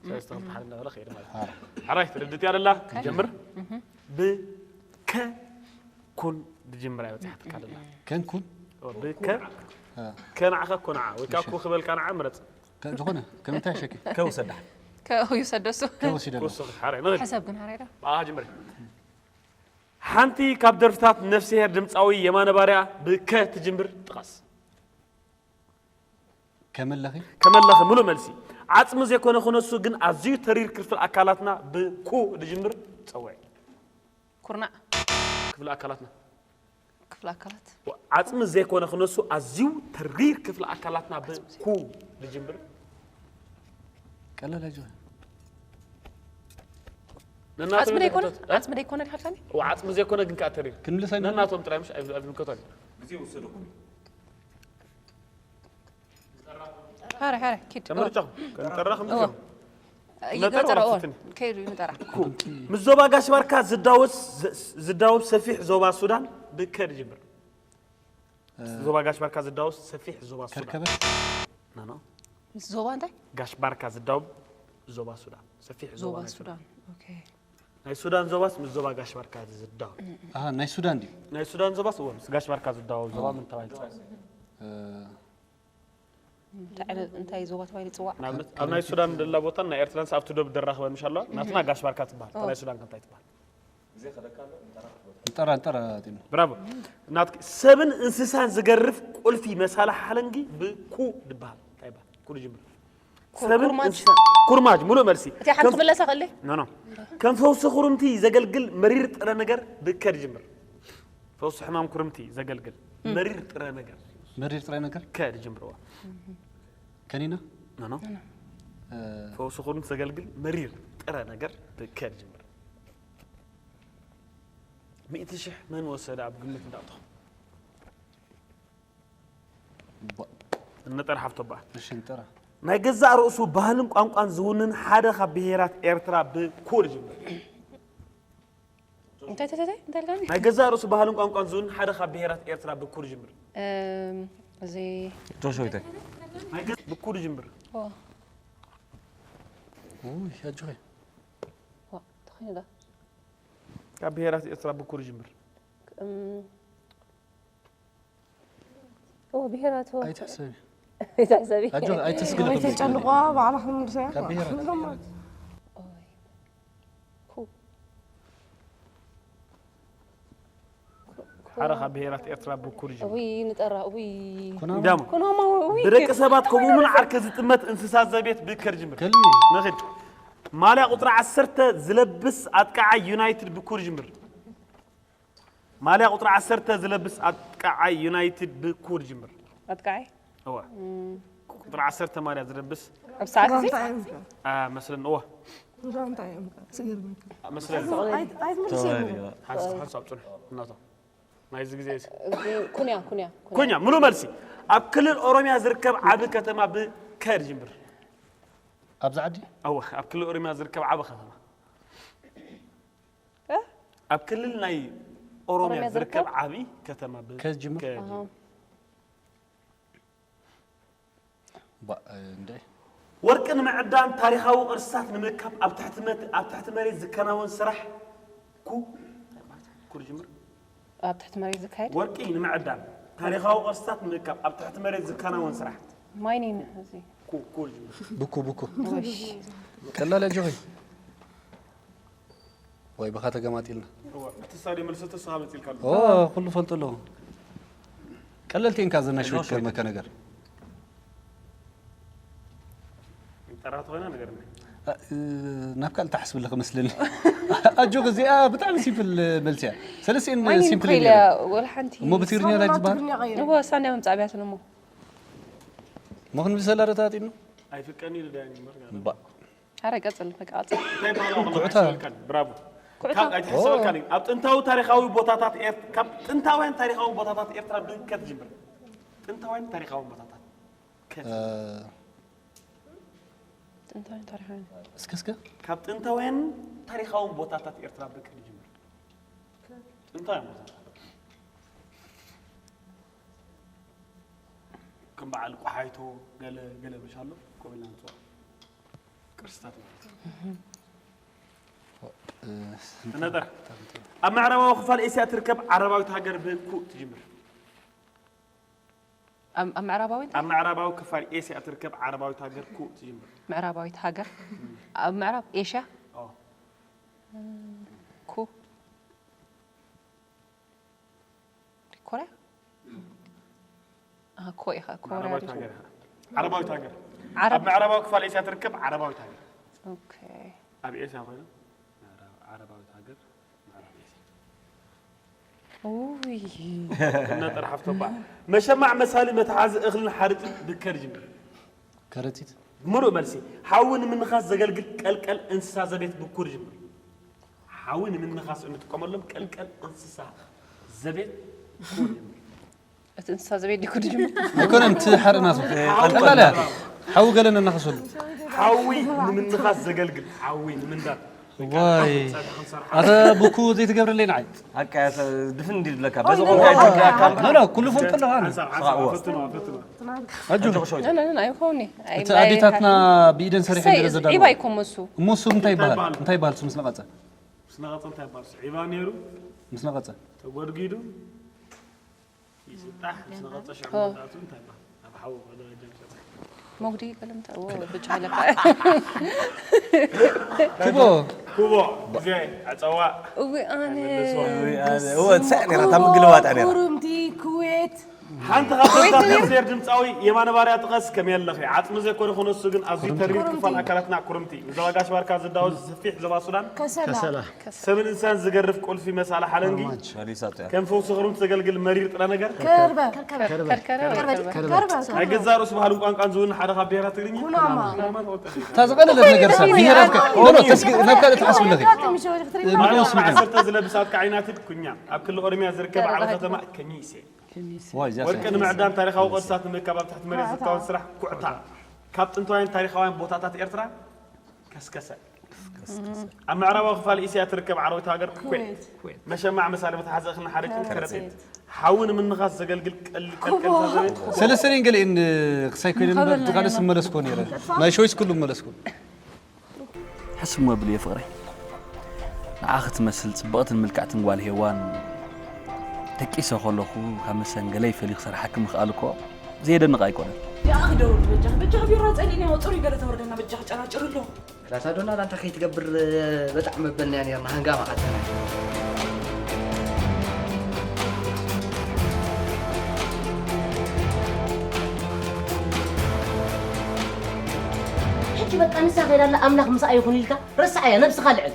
ሰለስተ ክልተ ሓደ እንዳበለ ከይድ ማለት እዩ ሓራይ ትርድት እያ ደላ ጀምር ብከ ኩን ድጅምር ኣይ ወፂሓትካ ደላ ከንኩን ብከ ከናዕኸ ኮናዓ ወይ ከዓ ኩ ክበልካ ናዓ ምረፅ ዝኾነ ከምንታይ ሸኪ ከውሰዳ ከውሰደሱ ከወሲደ ኩሱ ሓራይ ንኽድ ሕሰብ ግን ሓራይ ዶ ብኣ ጀምር ሓንቲ ካብ ደርፍታት ነፍስሄር ድምፃዊ የማነ ባርያ ብከ ትጅምር ጥቐስ ከመለኺ ከመለኺ ሙሉእ መልሲ ዓፅሚ ዘይኮነ ክነሱ ግን ኣዝዩ ተሪር ክፍል ኣካላትና ብኩ ዝጅምር ፀውዒ ኩርናዕ ክፍሊ ኣካላትና ክፍሊ ኣካላት ዓፅሚ ዘይኮነ ክነሱ ኣዝዩ ተሪር ክፍሊ ኣካላትና ብኩ ዝጅምር ቀለል ኣጆ ዓፅሚ ደይኮነ ዓፅሚ ደይኮነ ድሓልካኒ ዓፅሚ ዘይኮነ ግን ከዓ ተሪር ክንምልስ ኣይንኽእል? ነናቶም ጥራይ ምሽ ኣይምልከቶን ሓረ ሓረ ኪድ ተመርጫኹም ከንጠራኹም እወ ይገጠረዎ ከይዱ ይምጠራ ምስ ዞባ ጋሽ ባርካ ዝዳወስ ዝዳወብ ሰፊሕ ዞባ ሱዳን ብከ ዝጅምር ዞባ ጋሽ ባርካ ዝዳወስ ሰፊሕ ዞባ ሱዳን ከርከበ ኖ ኖ ምስ ዞባ እንታይ ጋሽ ባርካ ዝዳወብ ዞባ ሱዳን ሰፊሕ ዞባ ዞባ ናይ ሱዳን ሱዳን ኦኬ ናይ ሱዳን ዞባስ ምስ ዞባ ጋሽ ባርካ ዝዳወብ ኣሃ ናይ ሱዳን ድዩ ናይ ሱዳን ዞባስ እወ ምስ ጋሽ ባርካ ዝዳወብ ዞባ ምን ተባሂሉ ይፅዋዕ? እ፣ እንታይ ዓይነት- እንታይ ዞባ ተባሂሉ ይፅዋዕ? ንኣብነት ኣብ ናይ ሱዳን ደላ ቦታን ናይ ኤርትራን ኣብቲ ዶብ ደራኽበ ምሽ ኣለዋ። ናትና ጋሽ ባርካ ትበሃል። እታ ናይ ሱዳን ከ እንታይ ትበሃል? ንጠራ ንጠራ ጢኑ ብራቮ ናትኪ። ሰብን እንስሳን ዝገርፍ ቁልፊ መሳላ ሓለንጊ ብኩ ድበሃል። እንታይ ይበሃል? ኩ ድጅምር። ሰብን ኩርማጅ። እንስሳን ኩርማጅ። ሙሉእ መልሲ። እቲኣ ሓንቲ ክምለሳ ክእለ? ኖ ኖ። ከም ፈውሲ ኩርምቲ ዘገልግል መሪር ጥረ ነገር ብከ ድጅምር። ፈውሲ ሕማም ኩርምቲ ዘገልግል መሪር ጥረ ነገር መሪር ጥረ ነገር ከ ድጅምርዋ። ከኒና ኖ ኖ። እ፣ ፈውሲ ኩርምቲ ዘገልግል መሪር ጥረ ነገር ብከ ድጅምር። ሚእቲ ሽሕ መን ወሰደ ኣብ ግምት እንዳእተኹ? ባ- እነጠር ሓፍቶ በኣ። እሺ ንጠራ ናይ ገዛእ ርእሱ ባህልን ቋንቋን ዝውንን ሓደ ካብ ብሄራት ኤርትራ ብኩ ድጅምር። እንታይ ተተተ እንታይ ልካኒ? ናይ ገዛእ ርእሱ ባህልን ቋንቋን ዝውንን ሓደ ካብ ብሄራት ኤርትራ ብኩ ድጅምር። እም፣ እዚ ጆሾ ይታይ ናይ ገ- ብኩ ድጅምር። ዋ ውይ ኣጆኺ ዋ ተኸይኑ ዳ ካብ ብሄራት ኤርትራ ብኩ ድጅምር። እም፣ ኦ ብሄራት ዋ ኣይትሕሰቢ ኣይትሕሰቢ። ኣጆኺ ኣይተስግዲ ወይ ተጨንቋ ባዕላ ክንምልሰያ ካብ ብሄራት ኩ ሓደ ካብ ብሄራት ኤርትራ ብኩ ድጅምር። ውይ ንጠራ ውይ ኩናማ እንዳሞ ኩናማ ውይ ብደቂ ሰባት ከምኡ እውን ዓርከ ዝጥመት እንስሳ ዘቤት ብከ ድጅምር። ከልቢ ንኽድ ማልያ ቁጥሪ ዓሰርተ ዝለብስ ኣጥቃዓይ ዩናይትድ ብኩ ድጅምር። ማልያ ቁጥሪ ዓሰርተ ዝለብስ ኣጥቃዓይ ዩናይትድ ብኩ ድጅምር። ኣጥቃዓይ እወ ቁጥሪ ዓሰርተ ማልያ ዝለብስ ኣብ ሰዓት እዚ ኣ፣ መስለኒ እወ እንታይ እዮም ስገርመካ መስለኒ ኣይትምልስ ሓንሳብ ሓንሳብ ፅንሑ እናቶ ናይዚ ግዜ እዚ ኩንያ ኩንያ ኩኛ ሙሉ መልሲ ኣብ ክልል ኦሮሚያ ዝርከብ ዓቢ ከተማ ብከ ድጅምር። ኣብዚ ዓዲ እወ ኣብ ክልል ኦሮሚያ ዝርከብ ዓቢ ከተማ እ? ኣብ ክልል ናይ ኦሮሚያ ኦሮሚያ ዝርከብ ዝርከብ? ዓቢ ከተማ ብ- ከጅምር? ከጅምር። ኣሃ። ባ- እንደ ወርቂ ንምዕዳን ታሪኻዊ ቅርስታት ንምርካብ ኣብ ትሕቲ መት- ኣብ ትሕቲ መሬት ዝከናወን ስራሕ ኩ ኩ ድጅምር። ኣብ ትሕቲ መሬት ዝካየድ ወርቂ ንምዕዳን ታሪኻዊ ቅርስታት ንምርካብ ኣብ ትሕቲ መሬት ዝከናወን ስራሕ ማይኒን እዚ ኩ ኩ ድጅምር። ብኩ ብኩ ወሽ ቀላል ኣጆኺ ወይ ብኻ ተገማጢልና እወ፣ እቲ ስታድዮም መልሰቶ ስኻ መፂልካ ኣሎ። ኦ ኩሉ ፈልጦ ኣለዎ ቀለልቲ እንካ ዘናሽ ሎሽ ከርመካ ነገር ጠራት ኮይና ነገር እ፣ ናብ ካልእ ትሓስብ ኣለኺ መስለኒ ኣጆኺ እዚኣ ብጣዕሚ ሲምፕል መልሲ እያ ሰለስቲኤን ማይኒን ሲምፕል ኮይለ እያ ወላ ሓንቲ እሞ ብትግርኛ እንታይ ትበሃል ትግርኛ ቀይር እዎ ሳንያ ምምፃእ ብያትን እሞ ሞ ክንምልሰላ ዶ ተዋጢኑ ኣይፍቀኒ ኢሉ ዳኒ እምበር ጋር እምባ ሓረ ቀፅል በቃ ቀፅል እንታይ ባህላዊ ኩዕታ። ኣይትሕሰበልካን ብራቮ ኩዕታ። ካብ ኣይትሕሰበልካን እዩ ኣብ ጥንታዊ ታሪኻዊ ቦታታት ኤርት- ካብ ጥንታውያን ታሪኻዊ ቦታታት ኤርትራ ብከ ትጅምር ጥንታውያን ታሪኻዊ ቦታታት ከ እ፣ ጥንታዊ ታሪኻዊ እስከ እስከ ካብ ጥንታውያን ታሪኻዊ ቦታታት ኤርትራ ብከ ትጅምር ጥንታውያን ቦታታት ከም በዓል ቆሓይቶ ገለ ገለ ብሻሎ ኮብልና ንፅዋ ቅርስታት ማለት እዩ። እ፣ ነጠር ኣብ ምዕራባዊ ክፋል ኤስያ ትርከብ ዓረባዊት ሃገር ብኩ ትጅምር። ኣብ ኣብ ምዕራባዊ እንታይ? ኣብ ምዕራባዊ ክፋል ኤስያ ትርከብ ዓረባዊት ሃገር ኩ ትጅምር። ምዕራባዊት ሃገር ኣብ ምዕራብ ኤሽያ ኦ፣ ኩ ኮርያ ኣሃ፣ ኮ ኢኻ ኮርያ ዓረባዊት ዲኹ? ሃገር ዓረባዊት ሃገር ኣብ ዓረብ ምዕራባዊ ክፋል ኤስያ ትርከብ ዓረባዊት ሃገር ኦኬ ኣብ ኤስያ ኮይና ዓረባዊት ሃገር ምዕራብ ኤስያ። ውይ እነጠር ሓፍቶ በዓል መሸማዕ መሳሊ መትሓዚ እኽልን ሓርጭን ብከ ድጅምር። ከረጢት ምሉእ መልሲ ሓዊ ንምንኻስ ዘገልግል ቀልቀል እንስሳ ዘቤት ብኩ ድጅምር። ሓዊ ንምንኻስ እንጥቀመሎም ቀልቀል እንስሳ ዘቤት ብኩ ድጅምር። እቲ እንስሳ ዘቤት ዲኩ ድጅምር ኣይኮነን እቲ ሓርእ ናቱ ቀላል እያ ሓዊ ገለ ነናኸሰሉ ሓዊ ንምንኻስ ዘገልግል ሓዊ ንምንዳድ ዋይ ኣተ ብኩ ዘይትገብርለይ ንዓይ ሓቃ ድፍን እንዲ ዝብለካ በዚ ቆልካ ይድልካ ኖ ኩሉ ፎም ከለኻ ኣነ ሓንሳብ ሓንሳብ ፈትኖ ፈትኖ ኣጆኺ ጆሾ እቲ ኣዴታትና ብኢደን ሰሪሐ ገለ ዘዳለዋ ኢባይ ኮመሱ እሞ እሱ እንታይ ይበሃል እንታይ ይበሃል እሱ ምስ ነቐፀ ምስ ነቐፀ እንታይ ይባል ስዒባ ነይሩ ምስ ነቐፀ ተጎድጊዱ ይስጣሕ ምስ ነቐፀ ሽዑ መውዳእቱ እንታይ ይባል ኣብ ሓዊ ደረጃ ይሰጣሕ መጉዲ ገለ እንታይ? ዎ፣ ብጫ ኢለካ። ኩቦ። ኩቦ፣ ግዜ፣ ኣጸዋእ። እዊ፣ ኣነ። እወ፣ ትስዕ ነይራ፣ እታ ምግልባጣ ነይራ። ኩርምቲ፣ ኩዌት። ሓንቲ ካብ ደብዳብ እግዚኣብሔር ድምፃዊ የማነ ባርያ ጥቀስ። ከመይ ኣለኺ? ዓፅሚ ዘይኮነ ኾነ እሱ ግን ኣዝዩ ተሪር ክፋል ኣካላትና ኩርምቲ። ምዘባ ጋሽ ባርካ ዝዳወዝ ሰፊሕ ዞባ ሱዳን። ከሰላ። ሰብን እንስሳን ዝገርፍ ቁልፊ መሳሊ ሓለንጊ። መሊሳቶ እያ። ከም ፈውሲ ክርምቲ ዘገልግል መሪር ጥረ ነገር። ከርበ። ከርበ። ከርከረ። ከርበ። ናይ ገዛእ ርእሱ ባህልን ቋንቋን ዝውንን ሓደ ካብ ብሄራት ትግርኛ። ኩናማ። እታ ዝቐለለት ነገር ሳ ብሄራትካ ኖ ኖ ተስኪ ናብ ካልእ ትሓስብ ኣለኺ። ማለት ዓሰርተ ዝለብሳት ከዓይናትን ኩኛ ኣብ ክልል ኦሮሚያ ዝርከብ ዓቢ ከተማ ከሚሴ። ዋይ እዚኣ ወርቂ ንምዕዳን ታሪኻዊ ቅርስታት ንምእካብ ኣብ ትሕቲ መሬት ዝካወን ስራሕ ኩዕታ ካብ ጥንታውያን ታሪኻውያን ቦታታት ኤርትራ ከስከሰ። ኣብ ምዕራባዊ ክፋል እስያ ትርከብ ዓረቢት ሃገር ኩዌት። መሸማዕ መሳሊ መትሓዚ እኽልን ሓርጭን ከረጢት ሓዊ ንምንኻስ ዘገልግል ቀል- ቀልቀል ሳዘቤት። ሰለስተን ገሊኤን ክሳይ ኮይነን እምበር እቲ ካልእ ዝመለስኮ ነይረ ናይ ሾይስ ኩሉ መለስኩ። ሕስም ወብል እየ ፍቕረይ። ንዓኺ ትመስል ጽብቕትን ምልክዕትን ጓል ሄዋን ደቂሰ ከለኹ ካብ መሰንገለይ ፈልዩ ክሰርሓኪ ምኽኣል እኮ ዘየደንቕ ኣይኮነን። ያኺ ደውል በጃኺ በጃኺ ቢራ ጸሊእኒ ያው ጽሩይ ገለ ተወርደና በጃኺ ጨራጭር ኣሎ። ራሳዶና ላንታ ከይትገብር በጣም መበልና ነርና ሃንጋ ማዓተና። ሕጂ በቃ ንሳ ከይዳ ኣላ ኣምላኽ ምሳኣ ይኹን ኢልካ ረስዓያ ነብስኻ ልዕል።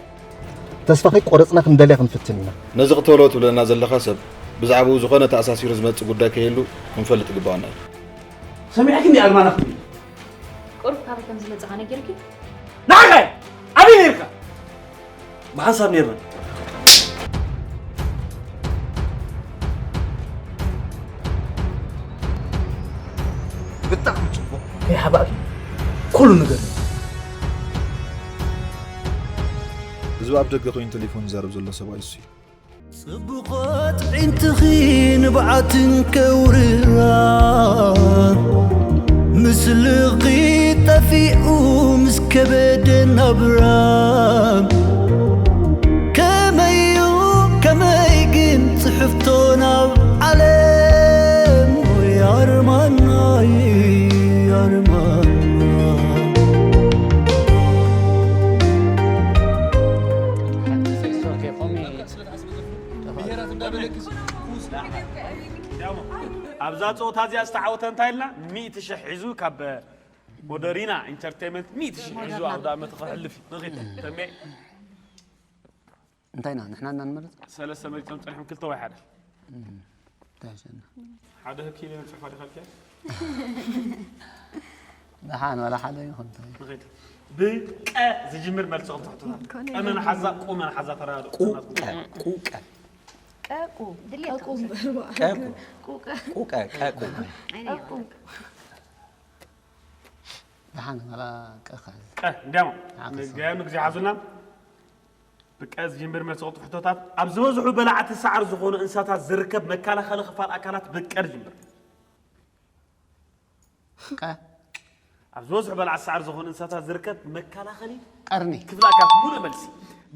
ተስፋ ከይቆረጽና ክንደልያ ክንፍትን ኢና። ነዚ ክትበሎ ትብለና ዘለኻ ሰብ ብዛዕባኡ ዝኾነ ተኣሳሲሩ ዝመጽእ ጉዳይ ከይህሉ ክንፈልጥ ይግባኣና እዩ። ሰሚዕክኒ ኣርማና ክትብሊ ቁሩብ ካበይ ከም ዝመጻኻ ነጊርኪ? ንዓኻ ኣበይ ነርካ? ብሓንሳብ ነርና። ብጣዕሚ ጽቡቕ ከይሓባእኪ ኩሉ ንገርኒ። እዚ ኣብ ደገ ኮይኑ ቴሌፎን ዝዛረብ ዘሎ ሰብኣይ እሱ እዩ። ጽቡቕ ኣጥዒንትኺ ንብዓትን ከውርያ ምስልኺ ጠፊኡ ምስ ከበደ ናብራ ከመይ እዩ ከመይ ግን ጽሕፍቶ ናብ ዓለም ወይ ኣርማናይ ኣርማና ኣብዛ ፀወታ እዚኣ ዝተዓወተ እንታይ ኢልና ሚእቲ ሽሕ ሒዙ ካብ ሞደሪና ኢንተርቴይመንት ሚእቲ ሽሕ ሒዙ ኣውደ ኣመት ከሕልፍ እዩ ንኺድ ተሜ እንታይ ኢና ንሕና እና ንመርፅ ሰለስተ መሪፆም ፀኒሖም ክልተ ወይ ሓደ እንታይ ሸና ሓደ ህኪ ኢለ ንፅሕፋ ዲኻ ልኪያ ደሓን ዋላ ሓደ ይኹን እንታይ ንኺድ ብቀ ዝጅምር መልስኹም ትሕቶታት ቀመን ሓዛ ቁመን ሓዛ ተረዳድኡ ቁቀ ቁቀ ቀቁ ድሌት ቀቁ ቁቀ ቀቁ ቀቁ ደሓን ዋላ ቀ ቀ እንዲያማ ንግዜ ሓዙና ብቀ ዝጅምር መልሲ ቅልጡፍ ሕቶታት ኣብ ዝበዝሑ በላዕቲ ሳዕሪ ዝኾኑ እንስሳታት ዝርከብ መከላኸሊ ክፋል ኣካላት ብቀ ዝጅምር ኣብ ዝበዝሑ በላዕቲ ሳዕሪ ዝኾኑ እንስሳታት ዝርከብ መከላኸሊ ቀርኒ ክፍሊ ኣካላት ሙሉእ መልሲ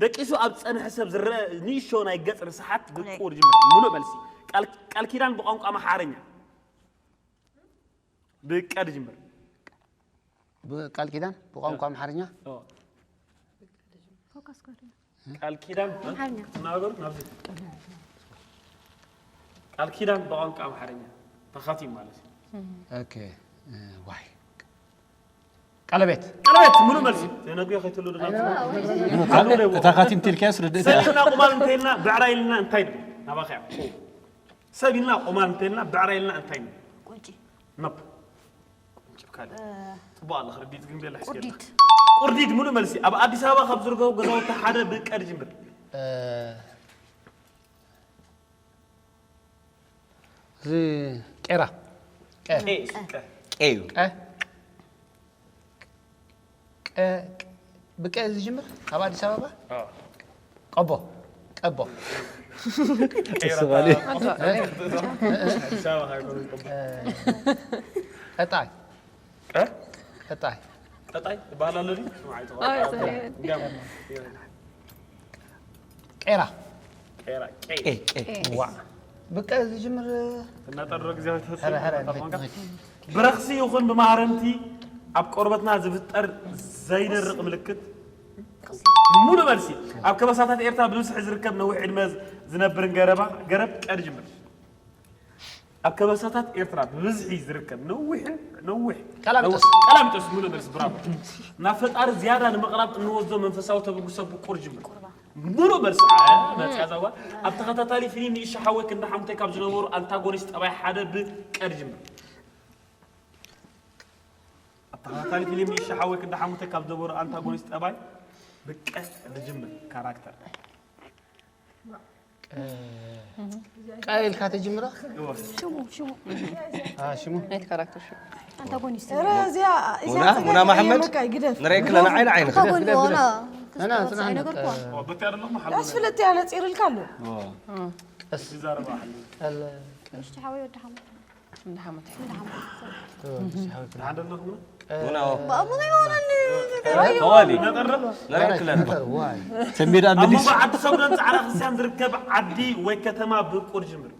ደቂሱ ኣብ ዝፀንሐ ሰብ ዝረአ ንእሽቶ ናይ ገፅ ርስሓት ብቁር ይጅምር ሙሉእ መልሲ ቃል ኪዳን ብቋንቋ ኣምሓርኛ ብቀ ዝጅምር ቃል ኪዳን ብቋንቋ ኣምሓርኛ ቃል ኪዳን ትናገሩ ናብዚ ቃል ኪዳን ብቋንቋ ኣምሓርኛ ተኻቲም ማለት እዩ። ኦኬ ዋይ ቀለቤት ቀለቤት ሙሉ መልሲ ዘይነግዮ ከይትሉ እታ ካቲም ቲልካያስ ርድእት እያ። ሰብና ቁማል እንተይልና ብዕራይ ኢልና እንታይ ድብል ናባኸያ ሰብ ኢልና ቁማል እንተይልና ብዕራይ ኢልና እንታይ ንብል ቁንጪ ነብ ቁንጭብ ካልእ ጽቡቅ ኣለኽ ርዲት ግን ቤላ ሒዝኪ ኣለኺ። ቁርዲድ ቁርዲድ ሙሉእ መልሲ ኣብ ኣዲስ ኣበባ ካብ ዝርከቡ ገዛውቲ ሓደ ብቀ ድጅምር እዚ ቄራ ቀ ቀ እዩ ቀ ቀ ቀ ብቀ ዝጅምር ኣብ ኣዲስ ኣበባ ቆቦ ቀቦ ቀጣይ ቀጣይ ቀጣይ ይባላል። ቄራ ዋ ብቀ ዝጅምር ብረኽሲ ይኹን ብማህረምቲ ኣብ ቆርበትና ዝፍጠር ዘይደርቕ ምልክት። ሙሉ መልሲ። ኣብ ከበሳታት ኤርትራ ብብዝሒ ዝርከብ ነዊሕ ዕድመ ዝነብርን ገረባ ገረብ ቀ ድጅምር። ኣብ ከበሳታት ኤርትራ ብብዝሒ ዝርከብ ነዊሕን ነዊሕ ቀላሚጦስ። ነዊሕ ቀላሚጦስ። ሙሉ መልሲ። ብራቮ። ናብ ፈጣሪ ዝያዳ ንምቕራብ እንወስዶ መንፈሳዊ ተበግሶ ብቁ ድጅምር። ሙሉ መልሲ። አ፣ መጽያ ዛዋ። ኣብ ተኸታታሊ ፊልም ንእሻ ሓወይ ክንዲ ሓሙተይ ካብ ዝነበሩ ኣንታጎኒስት ጠባይ ሓደ ብቀ ድጅምር። ኣብ ተኸታታሊ ፊልም ንእሻ ሓወይ ክንዲ ሓሙተይ ካብ ዝነበሩ ኣንታጎኒስት ጠባይ ብቀ ድጅምር ካራክተር። ቀ ኢልካ ተጅምራ? ሽሙ ሽሙ አ፣ ሽሙ? ናይቲ ካራክተር ሽሙ ኣንታጎኒስት ረ እዚኣ እዚኣ ሙና ጽገም ሙና መሓመድ የመካ ይግደፍ ንረእየኪ ኣለና ዓይኒ ዓይኒ ኣንታጎኒ ሆና ኣና ጽናሕ በቲ ኣለኹም ሓሉ ኣስፍለጥ እያ ነጺርልካ ኣሎ ይዛረባ ሓሉ ቀል ንሽቲ ሓወይ ወዲ ሓሙት እንዳ ሓሙት ሓደለኹም ሙና ብኣሙና ይሆናኒ ተዋሊ ነጠረ ንረእየኪ ኣለና ዋይ ተሜዳ ኣብ መሊስ መንጎ ዓዲ ሰጉዶን ጻዕዳ ክርስቲያን ዝርከብ ዓዲ ወይ ከተማ ብቁ ድጅምር።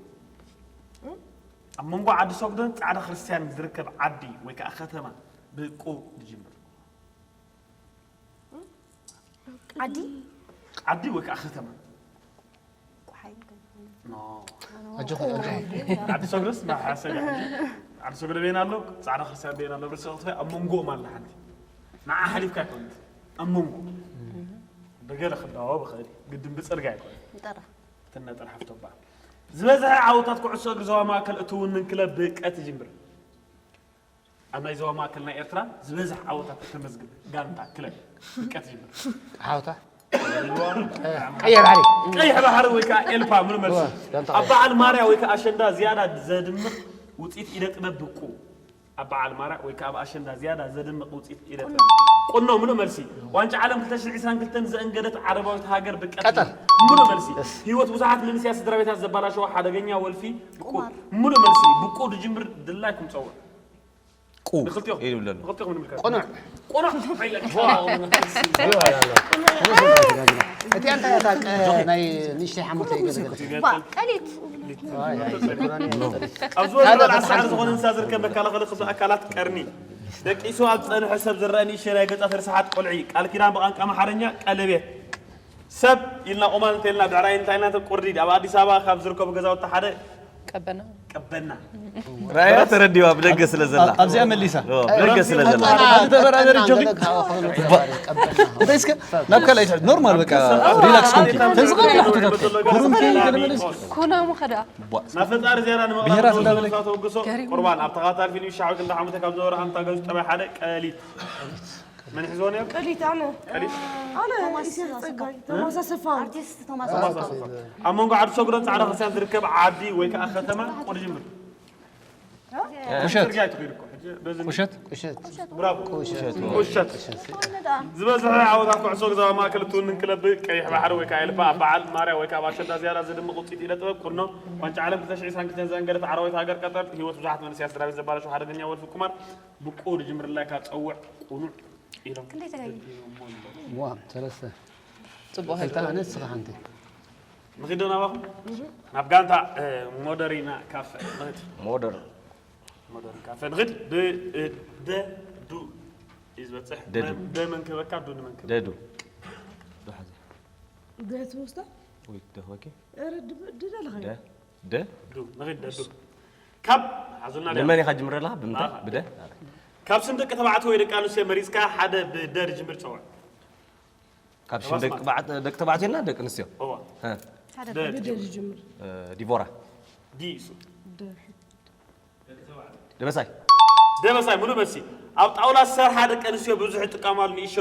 ኣብ መንጎ ዓዲ ሰጉዶን ጻዕዳ ክርስቲያን ዝርከብ ዓዲ ወይ ከዓ ከተማ ብቁ ድጅምር። ዓዲ ዓዲ ወይ ከዓ ከተማ። ቁሓይ ኖ። ኣጆኺ ኣጆኺ ዓዲ ሰጉዶስ ናብ ሓሰብ ዓዲ ሰጉዶ በይና ኣሎ፣ ጻዕዳ ክርስቲያን በይና ኣሎ። ብርሰ ኣብ መንጎ ማለት ሓንቲ ንዓ ሓሊፍካ ኣይኮነት ኣብ መንጎ ብገለ ክዳወ ብኽእል ግድን ብጽርጋ ኣይኮነት ምጠራ ትነጠር ሓፍቶ በዓል ዝበዝሐ ዓወታት ኩዕሶ እግሪ ዞባ ማእከል እትውንን ክለብ ብቀ ትጅምር። ኣብ ናይ ዞባ ማእከል ናይ ኤርትራ ዝበዝሕ ዓወታት እተመዝግብ ጋንታ ክለብ ብቀ ትጅምር። ሓውታ ቀይሕ ባሕሪ ቀይሕ ባሕሪ ወይ ከዓ ኤልፓ ምሉ መልሲ። ጋንታ ኣብ በዓል ማርያ ወይ ከዓ ኣሸንዳ ዝያዳ ዘድምቕ ውፅኢት ኢደ ጥበብ ብቁ። ኣብ በዓል ማርያ ወይ ከዓ ኣብ ኣሸንዳ ዝያዳ ዘድምቕ ውፅኢት ኢደ ጥበብ ቁኖ ምሉ መልሲ። ዋንጫ ዓለም ክልተ ሽሕን ዕስራን ክልተን ዘእንገደት ዓረባዊት ሃገር ብቀ ቀጠር። ምሉ መልሲ። ህይወት ብዙሓት መንእሰያት ስድራ ቤታት ዘባላሸወ ሓደገኛ ወልፊ ብቁ ምሉ መልሲ። ብቁ ድጅምር ድላይኩም ፀውዕ። ቁ ንክልቲኦም ኢሉ ኣለሎ ንክልቲኦም ንምልከት። ቁኑዕ ቁኑዕ ኢለ እቲኣ እንታይ እያ እታ ቀ ናይ ንእሽተይ ሓሙተይ ገለገለ ባ ቀሊት ኣብ ዝበለ በልዓ ሳዕሪ ዝኾነ እንስሳ ዝርከብ መከላኸሊ ክፍሊ ኣካላት ቀርኒ ደቂሱ ኣብ ዝፀንሐ ሰብ ዝረአ ንእሽተይ ናይ ገፃት ርስሓት ቆልዒ ቃል ኪዳን ብቋንቋ ኣምሓርኛ ቀለቤት ሰብ ኢልና ቁማል እንተኢልና ብዕራይ እንታይ ኢልና ቁርዲድ ኣብ ኣዲስ ኣበባ ካብ ዝርከቡ ገዛውቲ ሓደ ቀበና ቀበና ራያ ተረዲዋ ብደገ ስለ ዘላ ኣብዚኣ መሊሳ ኦ፣ ብደገ ስለ ዘላ ተበራበሪ ጆጊ እንታይ እስከ ናብ ካልኣይ ትሕት ኖርማል በቃ ሪላክስ ኮንኪ ተዝኸነ ሕቶታት ኮሩንቲ ገለ መለስ ኮናሙ ከዳ ናብ ፈጣሪ ዝያዳ ብሄራት እንዳበለ ንምቕራብ ተወግሶ ቁርባን ኣብ ተኸታታሊ ፊልም ሻዕብት እንዳ ሓሙተ ካብ ዝነበረ ኣንታ ገዙ ጠባይ ሓደ ቀሊት መን ሒዝዎ ነይሩ? ቀሊት ኣነ ቀሊት ኣነ ኢሳያስ ጸጋይ ተማሳ ሰፋ ኣርቲስት ቶማስ ኣብ መንጎ ዓዲ ሰጉዶን ጻዕዳ ክርስቲያን ዝርከብ ዓዲ ወይ ከዓ ከተማ ቁርጅምር ውሸት ጽርግያ ኣይትኸይድ እኮ ሕጂ በዚ ውሸት ቁሸት ብራቮ ቁሸት ቁሸት ዝበዝሐ ዓወታት ኩዕሶ ግዛዊ ማእከል እትውንን ክለብ ቀይሕ ባሕሪ ወይ ከዓ ኤልፓ ኣብ በዓል ማርያ ወይ ከዓ ኣብ ኣሸንዳ ዝያዳ ዘድምቕ ውፅኢት ኢደ ጥበብ ቁኖ ዋንጫ ዓለም ክልተ ሽሕን ዕስራን ክልተን ዘእንገደት ዓረባዊት ሃገር ቀጠር ህይወት ብዙሓት መንእሰያት ስድራ ቤት ዘባለሸው ሓደገኛ ወልፊ ቁማር ብቁ ድጅምርላ ካብ ፀውዕ ቁኑዕ ኢሎም ክንደይ ተጋጊ ዋ ሰለስተ ጽቡቕ ክልተ ኣነ ንስኻ ሓንቲ ንኺዶ ናባኹም ናብ ጋንታ ሞደሪና ካፈ ንኽድ ሞደር ሞደርን ካፈ ንኽድ ብደዱ እዩ ዝበፅሕ ደዱ። ደመን ክበካ ዱ ንመን ክበካ ደዱ ዶ ሓዚ ደት ውስታ ወይ ደኸኪ ረ ድደለኸ ደ ደ ዱ ንኽድ ደዱ ካብ ሓዙና ንመን ኢኻ ጅምረላ ብምንታይ ብደ ካብ ስም ደቂ ተባዕትዮ ወይ ደቂ ኣንስትዮ መሪፅካ ሓደ ብደ ድጅምር ፀውዕ ካብ ሽም ደቂ ተባዕት- ደቂ ተባዕትዮና ደቂ ኣንስትዮ እዋ እ፣ ደ ብደ ዝጅምር እ፣ ዲቦራ ዲሱ ደበሳይ ደበሳይ ሙሉ መልሲ ኣብ ጣውላ ዝሰርሓ ደቂ ኣንስትዮ ብዙሕ ዝጥቀማሉ ንእሾ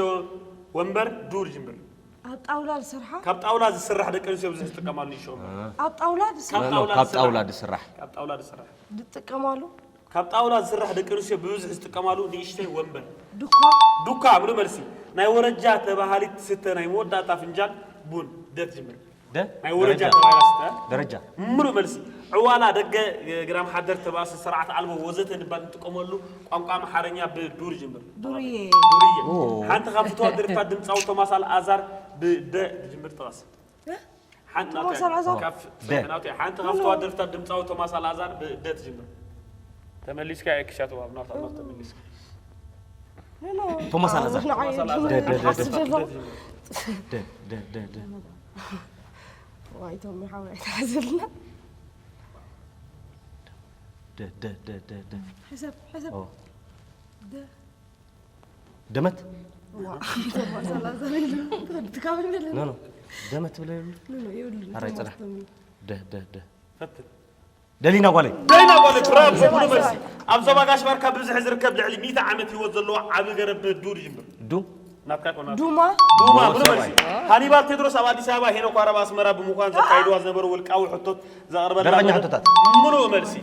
ወንበር ዱር ጅምር ኣብ ጣውላ ዝሰርሓ ካብ ጣውላ ዝስራሕ ደቂ ኣንስትዮ ብዙሕ ዝጥቀማሉ ንእሾ ወንበር ኣብ ጣውላ ካብ ኖ፣ ጣውላ ካብ ዝስራሕ- ጣውላ ዝስራሕ ካብ ጣውላ ዝስራሕ ዝጥቀማሉ ካብ ጣውላ ዝስራሕ ደቂ ኣንስትዮ ብብዝሒ ዝጥቀማሉ ንእሽተይ ወንበር ድኳ ዱካ ምሉ መልሲ ናይ ወረጃ ተባሃሊት ትስተ ናይ መወዳእታ ፍንጃል ቡን ደት ጅምር ደ ናይ ወረጃ ደረጃ። ተባሂላ ትስተ ደረጃ ምሉ መልሲ ዕዋላ ደገ ግራም ሓደር ተባእሲ ስርዓት ኣልቦ ወዘተ ንባል እንጥቀመሉ ቋንቋ ኣምሓርኛ ብዱር ጅምር ዱርዬ ዱርዬ ሓንቲ ካብ ፍትዋ ደርፍታት ድምፃዊ ቶማስ ኣልኣዛር ብደ ጅምር ጥቐስ ሓንቲ ቶማስ ናውቲ- ኣልኣዛር? ካብ- ደ። ናውቲ- ሓንቲ ካብ ፍትዋ ደርፍታት ድምፃዊ ቶማስ ኣልኣዛር ብደ ትጅምር ተመሊስካ ክሻ ተዋብ ናብታ ናብታ ተመሊስካ ቶማስ ኣላዛር። ደ፣ ደ፣ ደ፣ ደ። ደ፣ ደ፣ ደ፣ ደ። ዋይ፣ ቶሚ ሓወይ፣ ኣይትሓዝልና። ደ፣ ደ፣ ደ፣ ደ፣ ደ። ሕሰብ፣ ሕሰብ። ኦ። ደ። ደመት? ዋ፣ ቶማስ ኣላዛር ኢሉ። ትካበል ገለ። ኖ፣ ኖ። ደመት ብለ ይብሉ? ኖ፣ ኖ፣ ይብሉ። ኣራይ ቶማስ ጽናሕ። ቶሚ። ደ፣ ደ፣ ደ። ፈትን። ደሊና ጓለይ። ደሊና ጓለይ፣ ብራቮ፣ ሙሉ መልሲ። ኣብ ዞባ ጋሽ ባርካ ብብዝሒ ዝርከብ ልዕሊ ሚእቲ ዓመት ህይወት ዘለዎ ዓቢ ገረብ ዱር ይጅምር። ዱ? ናትካ ይኮና። ዱማ? ዱማ፣ ዱማ፣ ሙሉ ሰብኣይ። መልሲ። ሃኒባል ቴድሮስ ኣብ ኣዲስ ኣበባ ሄኖክ ዋራብ ኣስመራ ብምዃን ዘካይድዋ ዝነበሩ ውልቃዊ ሕቶት ዘቕርበላ ደረኛ መደብ ሕቶታት። ሙሉ መልሲ።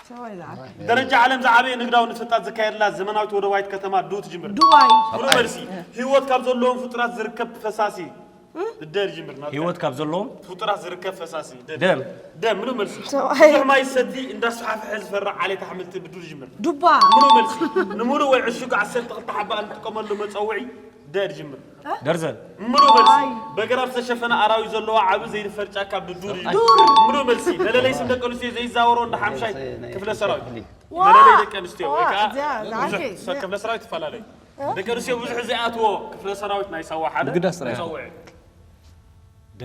ሰብኣይ ዝዓቢ። ደረጃ ዓለም ዝዓበየ ንግዳዊ ንጥፈታት ዝካየድላ ዘመናዊት ወደባዊት ከተማ ዱ ትጅምር። ዱባይ። ሙሉ መልሲ። ህይወት ካብ ዘለዎም ፍጡራት ዝርከብ ፈሳሲ። ደ ይጅምር። ናትካ። ህይወት ካብ ዘለዎም ፍጡራት ዝርከብ ፈሳሲ። ደ። ደም። ደም፣ ሙሉ መልሲ። ሰብኣይ። ብዙሕ ማይ ዝሰቲ እንዳስፋሕፈሐ ዝፈርዕ ዓሌት ኣሕምልቲ ብዱ ይጅምር። ዱባ። ሙሉ መልሲ። ንምሉእ ወይ ዕሹግ ዓሰርተ ክልተ ሓባ እንጥቀመሉ መጸውዒ ደ ይጅምር። ደርዘን። ሙሉ መልሲ። ኣይ። በግራብ ዝተሸፈነ ኣራዊት ዘለዎ ዓቢ ዘይድፈር ጫካ ብዱር እዩ። ዱር። ሙሉ መልሲ። መለለይ ስም ደቂ ኣንስትዮ ዘይዛወሮ እንዳ ሓምሻይ ክፍለ ሰራዊት። ዋ! መለለይ ደቂ ኣንስትዮ ወይ ዋ፣ ከዓ እዚኣ፣ እዚኣ ብዙሕ ዓርከይ፣ ሰብ እዚኣ። ክፍለ ሰራዊት ይፈላለዩ። እ? ደቂ ኣንስትዮ ብዙሕ ዘይኣትዎ ክፍለ ሰራዊት ናይ ሳዋ ሓደ ምግዳስ ጥራይ። መጸውዒ። ደ።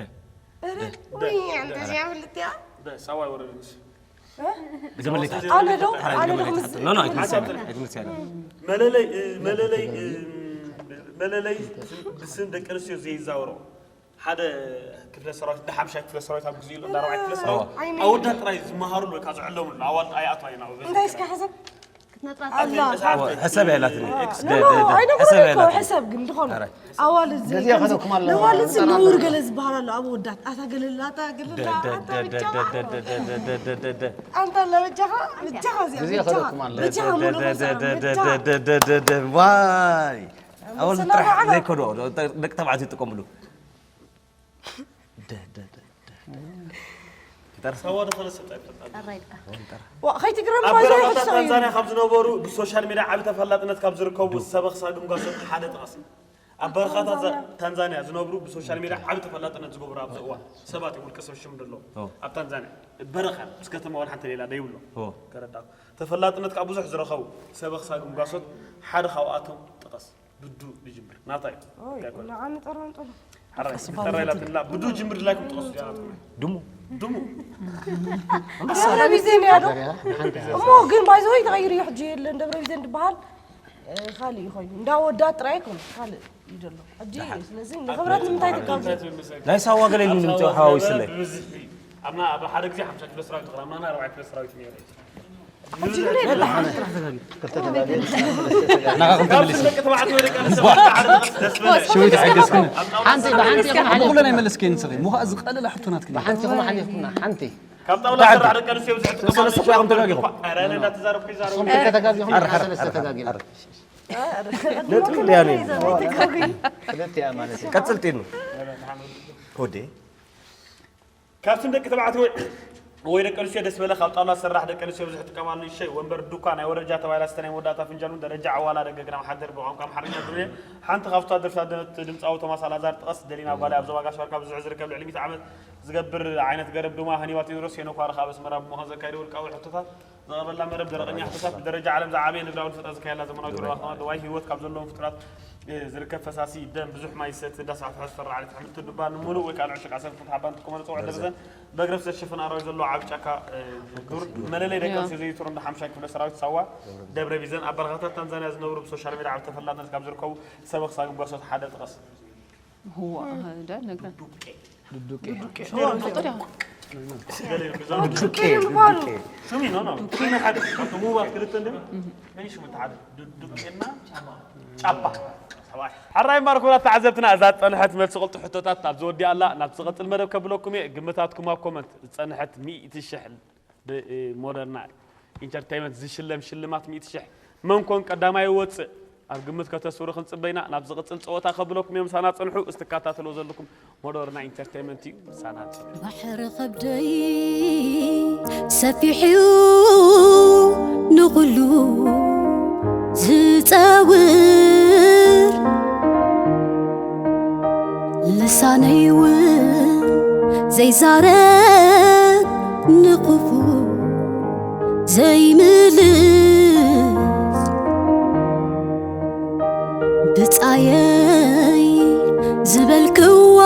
ኧረ፣ ደ፣ ውይ፣ ደ፣ ኣንተ ደ። እዚኣ ፍልጥ እያ። ደ፣ ሳዋ ይወረድ ንሱ። እ? ገመለይ ተሓት። ኣነ ዶ? ኣነ ዶ ገመለይ ምስ ተሓት። ኖ፣ ኖ፣ ኣይትመልስያ፣ ኣይትመልስያ። መለለይ፣ እ፣ መለለይ፣ እ፣ መለለይ ብስም ደቂ ኣንስትዮ ዘይዛወሮ ሓደ ክፍለ ሰራዊት፣ እንዳ ሓምሻይ ክፍለ ሰራዊት ኣብ ግዜኡ ኣሎ፣ እንዳ ኣርባዕይ ክፍለ ሰራዊት። ኣዎ። ኣወዳት ጥራይ ዝመሃሩሉ ወይ ከዓ ዝዕለሙሉ፣ ኣዋልድ ኣይኣትዋ እየን ኣብኡ። እንታይ እስከ ሕሰብ? ክትነጥራ ኣላ። ኣዎ፣ ሕሰብ እያ ኢላትኒ። ኖ፣ ደ-፣ ኖ፣ ደ-፣ ደ-፣ ኣይነግሮን ሕሰብ እያ እኮ፣ ኢላትኒ። ሕሰብ ግን ዝኾነ። ኣረ። ኣዋልድ እዚ ገዚኣ ከደኩም ኣላ። ነዋልድ እዚ ነውር ገለ ዝበሃል ኣሎ ኣብ ኣወዳት። ኣታ ገለላ፣ ኣታ ገለላ፣ ደ-፣ ደ-፣ ኣታ ደ-፣ ደ-፣ ብቻኻ። ደ-፣ ደ-፣ ደ-፣ ደ-፣ ደ-፣ ደ-፣ ደ-፣ ኣንታ ኣላ በጃኻ፣ በጃኻ እዚኣ፣ ገዚኣ በጃኻ። ከደኩም ኣላ። በጃኻ ደ-፣ ሙሉ ደ-፣ ደ-፣ ገዛ፣ ደ-፣ ደ-፣ በጃኻ። ደ-፣ ደ-፣ ደ-፣ ደ-፣ ደ-፣ ዋይ። ኣዋልድ ስለ ጥራሕ በዓል ዘይከዶ፣ ደቂ ተባዕትዮ ይጥቀምሉ። ደ፣ ደ፣ ደ፣ ደ። ሳዋ ዶ ፈለሰት ኣይፈልጣን። ጠራይ ድካ። ዋ፣ ከይትግረም ኣብ ባይዘ በረኻታት ይሕሰብ እዩ። ታንዛንያ ካብ ዝነበሩ ብሶሻል ሚድያ ዓቢ ተፈላጥነት ካብ ዝርከቡ ሰበኽ ሳግም ጓሶት ሓደ ጥቐስ። ኣብ በረኻታት ዛ-፣ ታንዛንያ። ታንዛንያ ዝነብሩ ብሶሻል ሚድያ ዓቢ ተፈላጥነት ዝገብሩ ኣብዚ እዋን ሰባት እዮም፣ ውልቀ ሰብ ሽም ደሎ። ኦ። ኣብ ታንዛንያ በረኻ ምስ ከተማ ዋላ ሓንቲ ሌላ ደይብሎ። ኦ። ተረዳእኩ። ተፈላጥነት ካብ ብዙሕ ዝረኸቡ ሰበኽ ሳግም ጓሶት ሓደ ካብኣቶም ጥቐስ። ብዱ ይጅምር። ናታ እዩ። ኦይ፣ እንታይ ኮነ? ንዓኒ ጠርበን ጠርበን። ሓራይ፣ ቀስ በል። ጠራይ ኢላትና፣ ብዱ ጅምር ድላይኩም ጥቕሱ እያ ናትኩም። ድሙ። ድሙ። ደብረ ቢዘን እያ ዶ? እሞ ግን ባይዘወይ ተቐይሩ እዩ፣ ሕጂ የለን። ደብረ ቢዘን ዝበሃል፣ እ፣ ካልእ እዩ ኮይኑ። እንዳ ወዳት ጥራይ ኣይኮነ፣ ካልእ እዩ ዘሎ። ሕጂ፣ ስለዚ ንኽብረት ንምንታይ ትጋብዙ? ናይ ሳዋ ገለ ኢሉ ንምንታይ ሓዋዊስለይ? ብብዝሒ፣ ኣብና፣ ኣብ ሓደ ግዜ ሓምሳ ኪሎ ሰራዊት፣ ኣብ ናና ኣርባዕተ ኪሎ ሰራዊት ነይሩ። ናኻ ክልተ ካብ መሊስና። ደቂ ተባዕትዮ ደቂ ኣንስትዮ ሓደ ደስ በለ። ሽዊት ሓገዝኩና። ሓንቲ ብሓንቲ ኢኹም ሓሊፍኩም። ብኩለን ኣይመለስክየን ንስኺ። ምዃእ ዝቐለለ ሕቶ ናትክን እዩ። ብሓንቲ ኢኹም ሓሊፍኩምና፣ ሓንቲ። ካብ ጣውላ ሰራሕ ደቂ ኣንስትዮ ብዙሕ ሰለስተ ጥቕሚ እኮ ኢኹም ተጋጊኹም። ኧረ፣ ኣነ እንዳተዛረብኩ ይዛረቡ። ንስኹም ክልተ ተጋጊኹም፣ እረ፣ ንስኻ ሰለስተ እረ፣ ተጋጊኹም። እረ። ነጥብ እንድያ ነይሩ። ክልተ እያ ማለት እዩ። ቀጽል ጢኑ። ሆዴ። ካብቶም ደቂ ተባዕትዮ ወይ፣ ወይ ደቂ ኣንስትዮ ደስ በለ፣ ካብ ጣውላ ዝስራሕ ደቂ ኣንስትዮ ብዙሕ ዝጥቀማሉ ንእሽተይ ወንበር ዱካ፣ ናይ ወረጃ ተባሂላ ዝስተ ናይ መወዳእታ ፍንጃል እውን ደረጃ ዕዋላ ደገ ግዳም ሓደር ብቋንቋ ኣምሓርኛ ትብል። ሓንቲ ካብታ ደርፍታት ድምፃዊ ቶማስ ኣላዛር ጥቀስ፣ ደሊና ጓለይ፣ ኣብ ዞባ ጋሽ ባርካ ብዙሕ ዝርከብ ልዕሊ ሚእቲ ዓመት ዝገብር ዓይነት ገረብ ዱማ፣ ሃኒባል ቴድሮስ፣ ሄኖክ ዋርካ ኣብ ኣስመራ ብምዃን ዘካየደ ውልቃዊ ሕቶታት ዘቕረበላ መደብ ደረቐኛ ሕቶታት፣ ብደረጃ ዓለም ዝዓበየ ንግዳዊ ንጥፈታት ዝካየደላ ዘመናዊት ዱባ ከተማ ዱባይ፣ ህይወት ካብ ዘለዎም ፍጡራት፣ እ፣ ዝርከብ ፈሳሲ ደም፣ ብዙሕ ማይ ዝሰቲ፣ እንዳስፋሕፈሐ ዝፈርር ዓሌት ኣሕምልቲ ዱባ፣ ንምሉእ ወይ ከዓ ንዕሽግ ዓሰርተ ሓባ ንጥቀመሉ፣ ጸውዒ ደርዘን በግራብ ዝተሸፈነ ኣራዊት ዘለዎ ዓቢ ጫካ፣ እ፣ ዱር፣ መለለይ ደቂ ኣንስትዮ ዘይትሮ እንዳ ሓምሻይ ክፍለ ሰራዊት ሳዋ፣ ደብረ ቢዘን፣ ኣብ በረኻታት ታንዛንያ ዝነብሩ ብሶሻል ሜድያ ዓቢ ተፈላጥነት ካብ ዝርከቡ ሰበኽ ሳግም ጓሶት ሓደ ጥቀስ። هو ده نقرأ. ዱዱቄ። ዱዱቄ። ዱዱቄ። ዱዱቄ። ዱዱቄ። ሽሙ፣ ኖ፣ ኖ። ሽሙ ሓደ። ሽሙ ክልተ እንድም? መን ሽሙ እቲ ሓደ? ዱዱቄና ጫባ። ሰብኣይ። ሕራይ ማርኮላት ተዓዘብትና፣ እዛ ዝጸንሐት መልሲ ቅልጡፍ ሕቶታት ኣብዚ ወዲኣ ኣላ። ናብ ዝቐጽል መደብ ከብለኩም እየ። ግምታትኩም ኣብ ኮመንት። ዝጸንሐት ሚእቲ ሽሕ ብሞደርና ኢንተርቴይመንት ዝሽለም ሽልማት ሚእቲ ሽሕ መን ኮን ቀዳማይ ይወጽእ? ኣብ ግምት ከተስፍሩ ክንጽበ ኢና። ናብ ዝቕጽል ጸወታ ከብለኩም እዮም። ምሳና ጽንሑ። እዚ ትከታተልዎ ዘለኹም ሞደርና ኢንተርቴይመንት እዩ። ምሳና ጽንሑ። ባሕሪ ከብደይ ሰፊሕ እዩ ንኹሉ ዝጸውር፣ ልሳነይ እውን ዘይዛረብ ንኽፉእ ዘይምልስ፣ ኣየይ ዝበልክዋ